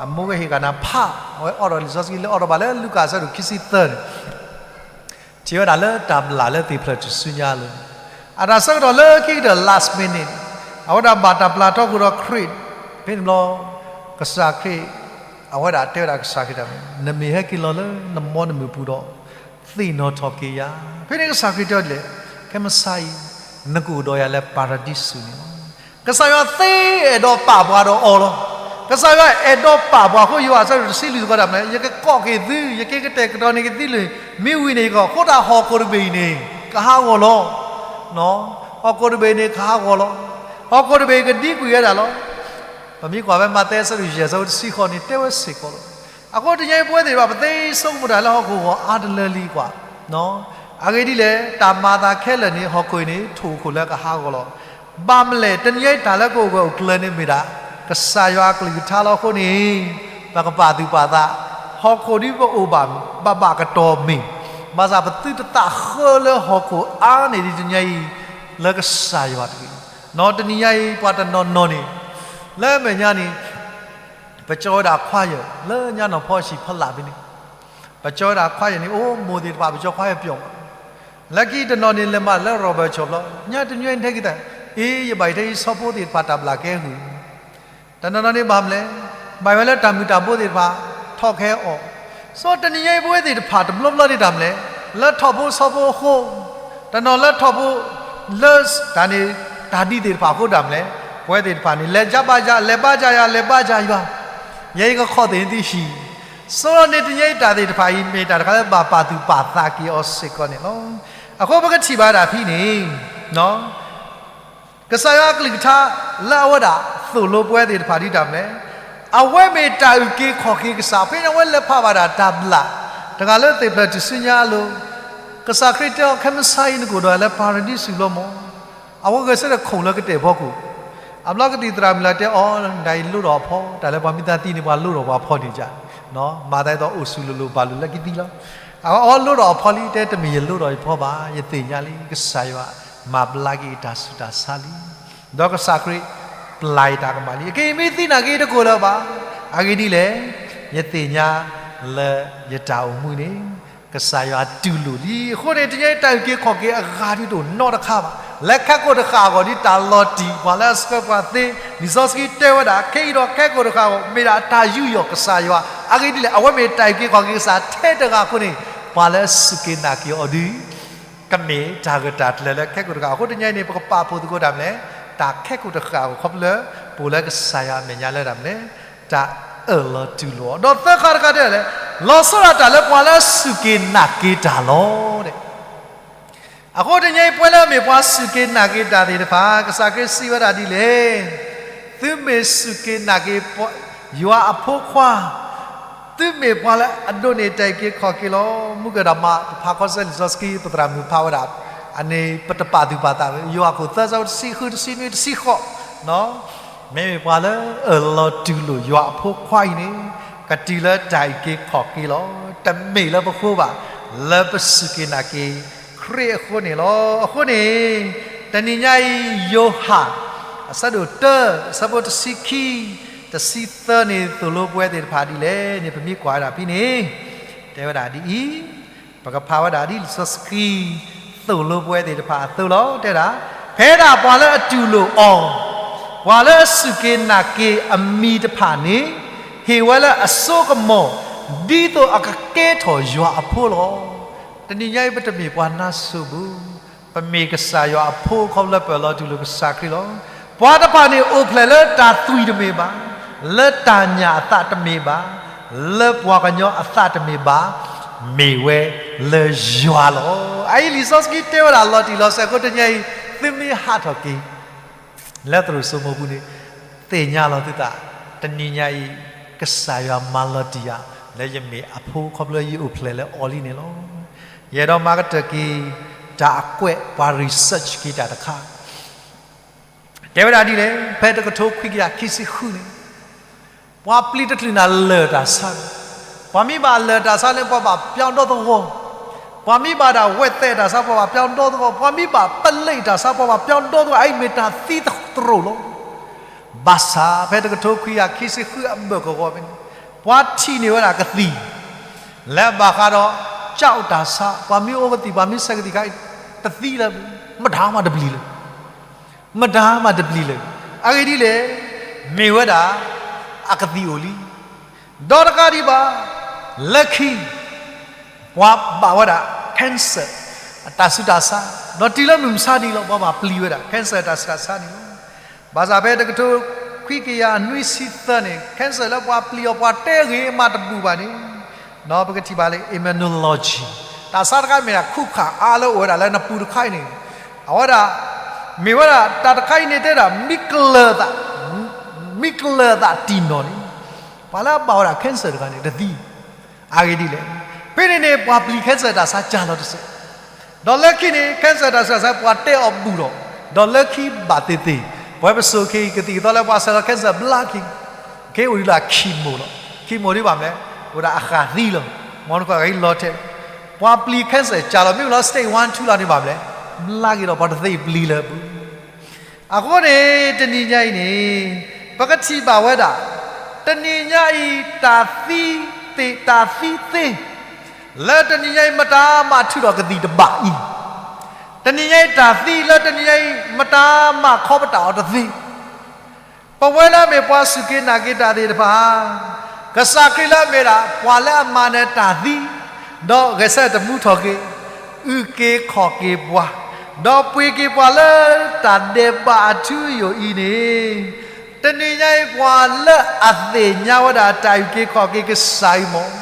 အမိၢ်ကဟ့ၣ်ဃာ်နၤဖး, အဝဲအိးထီၣ်လံာ်စီဆှံလၢအိးထီၣ်ဘၣ်လၢလူၤကၣ်အဆၢဒိၣ်ခံဆံသၢန့ၣ်, ထံၣ်ဝဲဒၣ်လၢတၢ်ဘျၣ်လၢသ့ၣ်ဖျၢၣ်ထူၣ်စုညါလၢ, အတၢ်ဆၢကတီၢ်လၢခံကတၢၢ် last minute န့ၣ်, အဝဲဒၣ်ဘၣ်တၢ်ပျၢ်ထီဃုာ်ဒီးခရံာ်, ဖဲန့ၣ်ဘျီ, ကစၢ်ခရံာ် အဝဲဒၣ်တဲဝဲဒၣ်ကစၢ်ခရံာ်တၢ်မ့ၢ် နမ့ၢ်ဟဲက့ၤလီၤလၢနမီနမုၢ်ပူၤဒီး သ့ၣ်နီၣ်ထီၣ်က့ၤယၤ. ဖဲန့ၣ်ကစၢ်ခရံာ်တဲဒ်လဲၣ်, ခဲမုၢ်ဆါအံၤ နကအိၣ်ဒီးယၤလၢပၤရဒံစူၤန့ၣ်လီၤ. ကစၢ်ယွၤသ့အဲၣ်ဒိးပာ်ပှၤဒီးအီၤလီၤ. ကစၢ်ယွၤအဲၣ်ဒိးပာ်ပှၤအဃိ ယိၤဟၣ်အဆၢဒိၣ်တဆံလွံၢ်တခီတၢ်မနုၤလဲၣ်, ယကကိးက့ၤသု, ယကကတဲာ်ကတီၤန့ၢ်က့ၤသုလၢ မ့ၢ်ဝံၤန့ၣ်ကီး အဃိသတးဟီၣ်ခိၣ်တဘ့ၣ်အံၤန့ၣ် ကဟးဂီၤလီၤ. ဟီၣ်ခိၣ်တဘ့ၣ်အံၤန့ၣ် ကဟးဂီၤလီၤ. ဟီၣ်ခိၣ်တဘ့ၣ်အံၤကဒံကွံာ်ဝဲဒၣ်လီၤ. ပမ့ၢ်ကွၢ်ဖဲမးသဲအဆၢဒိၣ်ယဲၢ်အဆၢဖိတဆံဃိးန့ၣ် တဲဝဲစ့ၢ်ကီးလီၤ. အဃိတနံၤအံၤပဝဲသ့ၣ်တဖၣ် ပသ့ဆိကမိၣ်တၢ်လၢဟီၣ်ခိၣ်ဂီၤအါတလၢလံကွၢ်, အဂ့ၢ်ဒ်လဲၣ်, တၢ်မၤအသးခဲလၢာ်န့ၣ် ဟီၣ်ခိၣ်အံၤန့ၣ် ထိၣ်ဟီၣ်ခိၣ်လၢကဟးဂီၤလီၤ. ဘၣ်မနုၤလဲၣ်, တနံၤအံၤတၢ်လၢကအိၣ်ဂၢၢ်အိၣ်ကျၢၤန့ၣ်မ့ၢ်ဒၣ် ကစၢ်ယွၤအကလုၢ်ကထါလီၤ. အဃိန့ၣ် ပကပာ်သူၣ်ပာ်သး, ဟီၣ်ခိၣ်ဒ်ပအိၣ်ဘၣ် ဘၣ်ဘၣ်ကတီၢ်မ့ၢ်, ဘၣ်ဆၣ်ပသုတသးဃၢလၢဟီၣ်ခိၣ်အါန့ၣ်ဒ်တနံၤအံၤ လၢကစၢ်ယွၤတဂ့ၤ. တနံၤညါအံၤ ပှၤတနီၤနီၤန့ၣ် လၢမဲာ်ညါန့ၣ် ပကၠီဝဲဒၣ်ခွါယၢၢ် လၢညါနီၢ်ဖီအဆံးဖီလာ်ဖဲန့ၣ်, ပကၠီဝဲဒၣ်ခွါယၢၢ်န့ၣ် အိၣ်မိၢ်သ့ၣ်တဖၣ် ပကၠီခွါယၢၢ်ပျီမး, လၢခံတနီၤန့ၣ် လဲၤမၤလၢရီၣ်ဘၢၣ်ဆိးဘျီ, ညါတနံၤအံၤထဲက့ၤတၢ်, အ့ ယဘၣ်ယတဲအံၤ ဆီဖိသ့ၣ်တဖၣ်တၢ်ဘျၣ်ကဲဟုၣ် တနီၤနီၤန့ၣ်ဘၣ်မနုၤလဲၣ်, ဘၣ်ဝဲလၢတၢ်မုၢ်တၢ်ဘိသ့ၣ်တဖၣ် ထီၣ်ကဟဲအီၣ်, စီၤတနံၤညါအံၤပဝဲသ့ၣ်တဖၣ်တဘျီဘျီန့ၣ်တၢ်မနုၤလဲၣ်, လၢထီၣ်ဖိဆီဖိအဃိ, တနီၤလၢထီၣ်ဖိ လၢတၢ်န့ၣ် တၢ်ဒ်သ့ၣ်တဖၣ်အဃိတၢ်မနုၤလဲၣ်, ပဝဲသ့ၣ်တဖၣ်န့ၣ် လဲၤဘါယွၤ လဲၤဘါယွၤ လဲၤဘါယွၤ, ယဲယကခီၣ်သ့ၣ်န့ၣ်သုဟံၣ်, စီၤန့ၣ်တနံၤညါအံၤတၢ်သ့ၣ်တဖၣ်အံၤ မ့ၢ်တၢ်တခါလၢဘၣ်ပာ်သူၣ်ပာ်သးက့ၤအီၤစ့ၢ်ကီးန့ၣ်လီၤ. အဃိပကထံၣ်ဘၣ်ဒၣ်ဖဲန့ၣ် ကစၢ်ယွၤအကလုၢ်ကထါလၢအဝဲဒၣ်သိၣ်လိပဝဲသ့ၣ်တဖၣ်ဒ်တၢ်မနုၤလဲၣ်, အဝဲမ့ၢ်တၢ်အုၣ်က့ၤခီၣ်က့ၤကစၢ်, ဖဲန့ၣ်အဝဲလဲၤဖးဘၣ်ဒၣ်တၢ်ဘျၣ် တဂၤလၢသ့ၣ်ဖျၢၣ်ထူၣ်စုညါအလိၤ, ကစၢ်ခရံာ်တဲအီၤ ခဲမုၢ်ဆါအံၤနကအိၣ်ဒီးယၤလၢပၤရဒံစူၤလီၤမး, အဝဲဂဲၤဆၢထၢၣ်ခိၣ်လၢကတဲာ်ဖီခိၣ်, အဘျီကသံၣ်သရၣ်မုၣ်လၢတဲအီၤ နဒၣ်အံၤလိၣ်ထီၣ်အဖီ, တၢ်လၢပှၤမ့ၢ်သးသံန့ၣ် ပှၤလိၣ်ထီၣ်ပှၤဖီန့ၣ်, မၤသးဒ်သိးအိၣ်ဆူၣ်လိၤလိၤဘၣ်လိၤလၢခံသံလီၤ. အဝဲအီၤလိၣ်ထီၣ်အဖီလံ, တဲတမ့ၢ်ယလိၣ်ထီၣ်ယဖီဘၣ်, ယသ့ၣ်ညါလံ ကစၢ်ယွၤမၤဘျါက့ၤယတၢ်ဆူးတၢ်ဆါလံ. ဒီးကစၢ်ခရံာ်ပျၢ်ယတၢ်ကမၣ်လံ. အက့ၢ်အံၤမ့ၢ်သံနာ်က့တကိၢ်လၢၤဘၣ်. အဂ့ၢ်ဒ်လဲၣ်, ယသ့ၣ်ညါလၢယတၢ်အိၣ်မူန့ၣ် ကစၢ်ယွၤတူၢ်လိာ်လံ. အဃိန့ၣ် တနံၤအံၤတၢ်အုၣ်က့ၤခီၣ်က့ၤအဂၤဒ်တအိၣ်နီတခါဘၣ်. လၢခဲကိာ်တဃၣ်အဂီၢ်ဒ်တၢ်လီၤတံၢ် ပှၤလၢအဆှၢပှၤသ့, လံာ်စီဆှံတဲဝဲဒၣ် ခဲအံၤဒီးခဲကိာ်တဃၣ်အဂီၢ် မ့ၢ်ဒၣ်တၢ်ယူးယီၣ်ကစၢ်ယွၤ. အဂ့ၢ်ဒ်လဲၣ်, အဝဲမ့ၢ်တၢ်အုၣ်က့ၤခီၣ်က့ၤကစၢ်ထဲတဂၤအဃိန့ၣ် ပှၤလၢအစူၢ်က့ၤနာ်က့ၤအီၤဒုး ကမ့ၢ်တၢ်ဂၢၢ်တၢ်ကျၢၤလၢခဲကိာ်တဃၣ်. အဃိတနံၤအံၤန့ၣ် ပကပာ်ဖှိၣ်သကိးတၢ်မနုၤလဲၣ်, တၢ်ခဲကိာ်တဃၣ်အဂီၢ် ခီဖျိလၢ ပအိၣ်လၢကစၢ်ယွၤအမဲာ်ညါလၢတၢ်မနုၤလဲၣ်, တၢ်အၢၣ်လီၤတူၢ်လိာ်အီၤ. ဒီးသၢခါတခါတဲလဲၣ်, လီၤဆီဒၣ်တၢ်လၢပှၤလၢအစူၢ်က့ၤနာ်က့ၤတၢ်လီၤ. အဃိတနံၤအံၤ ပဝဲလၢအမ့ၢ်ပှၤစူၢ်က့ၤနာ်က့ၤတၢ်သ့ၣ်တဖၣ် ကစၢ်ခရံာ်စံးဝဲဒၣ်ဒ်လဲၣ်, သုမ့ၢ်စူၢ်က့ၤနာ်က့ၤ ယွၤအဖိခွါ, သုမ့ၢ်ပှၤလၢအဒိးန့ၢ်တၢ်အုၣ်က့ၤခီၣ်က့ၤလီၤ. မုၢ်ကၢၢ်ဒၣ်မး ပဖးခီဆၢလံာ်စီဆှံ ပသရၣ်မုၣ်ဖးဝဲဒၣ်, အန့ၣ်ပတပာ်သူၣ်ပာ်သး, ယိၤဟၣ်ခိၣ်သၢဆၢဖိတဆံဃု တဆံနွံ တဆံဃိး, မ့မ့ၢ်ပှၤလၢအၢၣ်လီၤတူၢ်လိာ်ယွၤအဖိခွါအံၤန့ၣ် ကတုၤလၢတၢ်အုၣ်က့ၤခီၣ်က့ၤလီၤ. တမ့ၢ်လၢပဃိဘၣ်, လၢပစူၢ်က့ၤနာ်က့ၤခရံာ်အဃိန့ၣ်လီၤ. အဃိန့ၣ် တနံၤညါအံၤ ယိၤဟၣ် အဆၢဒိၣ်တၢ အဆၢဖိတဆံခံ တဆံသၢန့ၣ် သိၣ်လိပဝဲသ့ၣ်တဖၣ်ဒ်လဲၣ်န့ၣ် ပမ့ၢ်ကွၢ်ဝဲဒၣ်ဖဲန့ၣ် တဲဝဲဒၣ်ဒ်အံၤ, ပကဖးဝဲဒၣ်ဒ်လံာ်စီဆှံ သိၣ်လိပဝဲသ့ၣ်တဖၣ်အသိးလီၤ. တဲဒၣ်, ဖဲဒၣ်ပှၤလၢအတူၢ်လိာ်အီၤ, ပှၤလၢအစူၢ်က့ၤနာ်က့ၤအမံၤတဖၣ်န့ၣ် ဟ့ၣ်ဝဲလၢအစိကမီၤ ဒ်သိးအကကဲထီၣ်ယွၤအဖိလီၤ. တနံၤညါအံၤ ပတမ့ၢ်ပှၤနါစိၤဘၣ်, ပမ့ၢ်ကစၢ်ယွၤအဖိ ခီဖျိလၢပအၢၣ်လီၤတူၢ်လိာ်ကစၢ်ခရံာ်လီၤ. ပှၤတဖၣ်န့ၣ်အိၣ်ဖျဲၣ်လၢတၢ်သွံၣ်တမ့ၢ်ဘၣ်, လၢတၢ်ညၣ်အသးတမ့ၢ်ဘၣ်, လၢပှၤကညီအသးတမ့ၢ်ဘၣ်, မ့ၢ်ဝဲလၢယွၤလီၤ. အအံၤလံာ်စီဆှံတဲဝဲဒၣ်လီၤတံၢ်လီၤဆဲးအဃိ တနံၤညါအံၤ သုမ့ၢ်ဟးထီၣ်က့ၤ လၢသရိာ်စိမိၤပူၤန့ၣ် သ့ၣ်ညါလီၤသုသး, တနံၤညါအံၤ ကစၢ်ယွၤမၤလီၤတံၢ်ယၤ လၢယမ့ၢ်အဖိ ခီဖျိယအိၣ်ဖျဲၣ်လၢအီၤလံန့ၣ်လီၤ. ယအဲၣ်ဒိးမၤကတၢၢ်က့ၤ တၢ်အကွဲး ပှၤ research က့ၤတၢ်တခါ တဲဝဲဒၣ်ဒ်လဲၣ်, ဖဲတကထိခွံကယၤခံဆံဃုန့ၣ် ပှၤပျံၤတချုးနၤလၢၢ်တၢ်ဆါန့ၣ်, ပှၤမ့ၢ်ဘၣ်လၢၢ်တၢ်ဆါန့ၣ် ပှၤဘၣ်ပျီဒီသဝီ, ပှၤမ့ၢ်ဘၣ်ဒၣ်ဝဲသဲးတၢ်ဆါ ပှၤဘၣ်ပျီဒီသဝီ, ပှၤမ့ၢ်ဘၣ်ပလ့းတၢ်ဆါ ပှၤဘၣ်ပျီဒီသဝီ, အအံၤမ့ၢ်တၢ်သံသတြိာ်လီၤ. ဘၣ်ဆၣ်ဖဲတကထိခွံကယၤခံဆံဃုအဘၢၣ်ကဝီၤဖဲန့ၣ် ပှၤထံၣ်န့ၢ်ဝဲဒၣ်ကသံၣ် လၢအဘၣ်ဃးဒီး ကၠီၣ်တၢ်ဆါ, ပှၤမ့ၢ်အိၣ်ကသံၣ် ပှၤမ့ၢ်ဆဲးကသံၣ်ခါအံၤ တသံလၢၤ, မတၤမးတပျံၤလၢၤ, မတၤမးတပျံၤလၢၤ. အဂ့ၢ်ဒ်လဲၣ်, မ့ၢ်ဝဲဒၣ် အကသံၣ်အိၣ်လံ. ဒီးတကးဒံးဘၣ်, လၢခံ ပှၤဘၣ်ဝဲဒၣ် cancer အတၢ်ဆူးတၢ်ဆါ, ဒီးတုၤလၢမုၢ်မဆါဒံးလီၤ ပှၤဘၣ်ပျံၤဝဲဒၣ် cancer အတၢ်ဆူးတၢ်ဆါန့ၣ်လီၤ. ဘၣ်ဆၣ်ဖဲတကထိခွံကယၤနွံဆံသၢန့ၣ် cancer လၢပှၤပျံၤအီၤ ပှၤတဲဂ့ၤမးတဘူၣ်ဘၣ်န့ၣ်, ပကထံၣ်ဘၣ်လၢ immunology တၢ်ဆါတခါမ့ၢ်ဒၣ် ခုၣ်ခၣ်အါလၢအိၣ်ဝဲဒၣ်လၢနပူၤတခါအံၤန့ၣ်, အဝဲဒၣ် မ့ၢ်ဝဲဒၣ်တၢ်တခါအံၤန့ၣ်တဲဒၣ် မံကလၢၤသး, မံကလၢၤသးတံၢ်နီၢ်န့ၣ်, ပှၤလၢအဘၣ်ဝဲဒၣ် cancer တဂၤန့ၣ် တသံ, အဂ့ၢ်ဒ်လဲၣ်. ဖဲန့ၣ်န့ၣ် ပှၤပျံၤ cancer တၢ်ဆါကၢ်လီၤတစဲး, ဒီးလၢခံန့ၣ် cancer တၢ်ဆူးတၢ်ဆါ ပှၤတဲအီၤဘူၣ်ဒီး, ဒီးလၢခံဘၣ်သ့ၣ်သ့ၣ်, ပဝဲပစိၤခဲအံၤ ကသံၣ်ကသီလၢပှၤဆဲးလီၤ cancer ဘျါက့ၤ, က့ၤအိၣ်ဒံးလၢ chemo လီၤ. chemo ဒ်ဘၣ်မနုၤလဲၣ်, အိၣ်ဒၣ်အဃၣ်သံလီၤ. မ်နကီၢ်ဂၤအံၤလီၤထဲး, ပှၤပျံၤ cancer ကၢ်လီၤ မ့ၢ်ဝဲလီၤ stage one two လီၤန့ၣ်ဘၣ်မနုၤလဲၣ်, ဘျါက့ၤဒီးပှၤတသ့ၣ်ပျံၤလၢၤပူၤ အဃိန့ၣ် တနံၤညါအံၤန့ၣ် ပကထံၣ်ဘၣ်ဝဲဒၣ်, တနံၤညါအံၤ တၢ်သံသ့ၣ် တၢ်သံသ့ လၢတနံၤညါအံၤ မတၤမၤထုးထီၣ်ကသံၣ်တဘၣ်အံၤ, တနံၤညါအံၤ တၢ်သံလၢတနံၤညါအံၤ မတၤမၤခီပတာ်အီၤတသ့ ပဝဲလၢအမ့ၢ်ပှၤစူၢ်က့ၤနာ်က့ၤတၢ်သ့ၣ်တဖၣ်, ကစၢ်ခရံာ်လၢအမ့ၢ်ဒၣ် ပှၤလၢအမၤနၢၤတၢ်သံ, ဒီးဂဲၤဆၢထၢၣ်တမူထီၣ်က့ၤ, အုၣ်က့ၤခီၣ်က့ၤပှၤ, ဒီးပှ့ၤက့ၤပှၤလၢတၢ်ဒဲးဘးအထူအယိာ်အံၤန့ၣ်, တနံၤညါအံၤ ပှၤလၢအသ့ၣ်ညါဝဲဒၣ်တၢ်အုၣ်က့ၤခီၣ်က့ၤကစၢ်အံၤမ့ၢ်,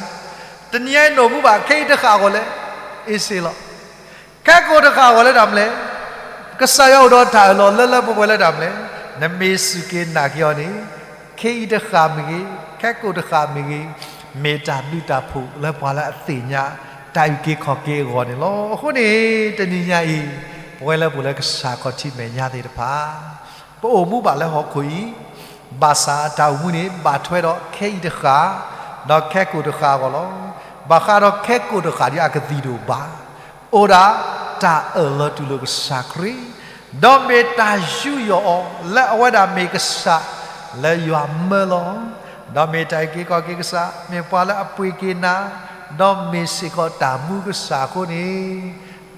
တနံၤညါအံၤ နအိၣ်မူဘၣ်ခဲအံၤတဃၣ်အဂီၢ်လဲၣ်, အ့စ့လီၤ. ခဲကိာ်တဃၣ်အဂီၢ်လၢတၢ်မနုၤလဲၣ်, ကစၢ်ယွၤအိၣ်ဒီးတၢ်အၢၣ်လီၤလၢလၢပှဲၤပှဲၤလၢတၢ်မနုၤလဲၣ်, နမ့ၢ်စူၢ်က့ၤနာ်က့ၤအီၤန့ၣ်, ခဲအံၤတဃၣ်မ့ၢ်ဂ့ၤ, ခဲကိာ်တဃၣ်မ့ၢ်ဂ့ၤ, မ့ၢ်တၢ်ဘျုးတၢ်ဖှိၣ်လၢပှၤလၢအသ့ၣ်ညါ တၢ်အုၣ်က့ၤခီၣ်က့ၤအဂီၢ်န့ၣ်လီၤ. အဃိန့ၣ် တနံၤညါအံၤ ပဝဲလၢပအိၣ်လၢကစၢ်ခီၣ်ထံးမဲာ်ညါသ့ၣ်တဖၣ် ပအိၣ်မူဘၣ်လၢဟီၣ်ခိၣ်အံၤ, ဘၣ်ဆၣ်တၢ်အိၣ်မူန့ၣ် ဘၣ်ထွဲဒီးခဲအံၤတဃၣ်, ဒီးခဲကိာ်တဃၣ်အဂီၢ်လီၤ. ဘၣ်ဃးဒီးခဲကိာ်တဃၣ်ဒ်အကသံၣ်ဒိၣ်ဘၣ်, အိၣ်ဒၣ်တၢ်အၢၣ်လီၤတူၢ်လိာ်ကစၢ်ခရံာ်, ဒီးမ့ၢ်တၢ်ယူးယီၣ်အီၤလၢအဝဲဒၣ်မ့ၢ်ကစၢ်လၢယွၤမၢလီၤ, ဒီးမ့ၢ်တၢ်အုၣ်က့ၤခီၣ်က့ၤကစၢ်, မ့ၢ်ပှၤလၢအပှ့ၤက့ၤနၤ, ဒီးမ့ၢ်စ့ၢ်ကီးတၢ်မူကစၢ်အဃိန့ၣ်,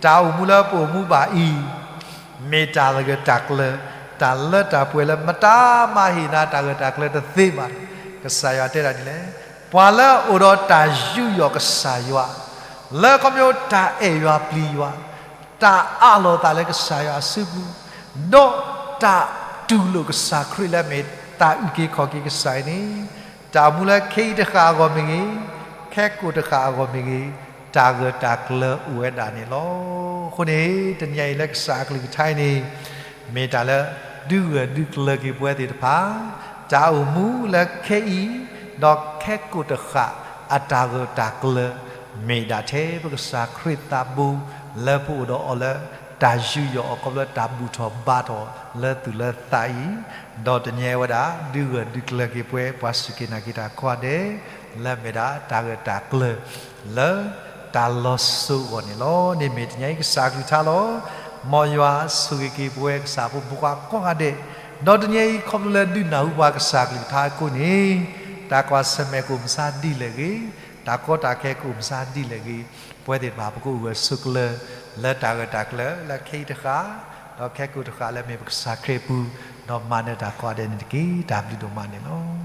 တၢ်အိၣ်မူလၢပအိၣ်မူဘၣ်အံၤ မ့ၢ်တၢ်ဂၢၢ်တၢ်ကျၢၤ, တၢ်လၢတၢ်ပှဲၤလၢမတၤမၤဟ့ၣ်နၤတၢ်ဂၢၢ်တၢ်ကျၢၤတသ့ဘၣ်. ကစၢ်ယွၤတဲဒၣ်ဒ်လဲၣ်, ပှၤလၢအအိၣ်ဒီးတၢ်ယူးယီၣ်ကစၢ်ယွၤ, လၢခီဖျိတၢ်အဲၣ်ယွၤပျံၤယွၤ, တၢ်အးလီၤသးလၢကစၢ်ယွၤအစုပူၤ, ဒီးတၢ်တူၢ်လိာ်ကစၢ်ခရံာ်လၢအမ့ၢ်တၢ်အုၣ်က့ၤခီၣ်က့ၤကစၢ်အံၤန့ၣ်, တၢ်အိၣ်မူလၢခဲအံၤတဃၣ်အဂီၢ်မ့ၢ်ဂ့ၤ, ခဲကိာ်တဃၣ်အဂီၢ်မ့ၢ်ဂ့ၤ, တၢ်ဂၢၢ်တၢ်ကျၢၤအိၣ်ဝဲဒၣ်န့ၣ်လီၤ. အဃိန့ၣ် တနံၤညါအံၤလၢကစၢ်အကလုၢ်ကထါအံၤန့ၣ်, မ့ၢ်တၢ်လၢဒုးဂၢၢ်ဒုးကျၢၤက့ၤပဝဲသ့ၣ်တဖၣ်, တၢ်အိၣ်မူလၢခဲအံၤ, ဒီးခဲကိာ်တဃၣ်အတၢ်ဂၢၢ်တၢ်ကျၢၤ, မ့ၢ်ဒၣ်ထဲပကစၢ်ခရံာ်သးဘိ, လၢပအိၣ်ဒီးအီၤလၢတၢ်ယူးယီၣ်အီၤ ခီဖျိလၢတၢ်ဘူၣ်ထီၣ်ဘါထီၣ်လၢသူၣ်လၢသးအံၤ, ဒီးတနံၤညါအံၤဝဲဒၣ် ဒုးဂၢၢ်ဒုးကျၢၤက့ၤပဝဲ ပှၤစူၢ်က့ၤနာ်က့ၤတၢ်ကိးဂၤဒဲး, လၢအမ့ၢ်ဒၣ်တၢ်ဂၢၢ်တၢ်ကျၢၤ လၢတၢ်လီၤစိၤအဂီၢ်န့ၣ်လီၤ. န့ၣ်မ့ၢ်တနံၤညါအံၤကစၢ်အကလုၢ်ကထါလီၤ. မ်ယွၤဆိၣ်ဂ့ၤက့ၤပဝဲကစၢ်ဖိမုၣ်ဖိခွါကိးဂၤဒဲး, ဒီးတနံၤညါအံၤခီဖျိလၢဒုးနၢ်ဟူပှၤကစၢ်အကလုၢ်ကထါအဃိန့ၣ်, တၢ်ကွၢ်ဆၢၣ်မဲာ်ကအိၣ်မုာ်မဆါဒ်လဲၣ်ဂ့ၤ, တၢ်ကီတၢ်ခဲကအိၣ်မုာ်မဆါဒ်လဲၣ်ဂ့ၤ, ပဝဲသ့ၣ်တဖၣ်ပကအိၣ်ဂၢၢ်ဆိးကျၢၤ လၢတၢ်ဂၢၢ်တၢ်ကျၢၤလၢခဲအံၤတဃၣ်, ဒီးခဲကိာ်တဃၣ်လၢအမ့ၢ်ပကစၢ်ခရံာ်အပူၤ, ဒီးမၤနၢၤတၢ်ကိးဂၤဒဲးန့ၣ်တက့ၢ်. တၢ်ဘျုးဒိၣ်မးန့ၣ်လီၤ.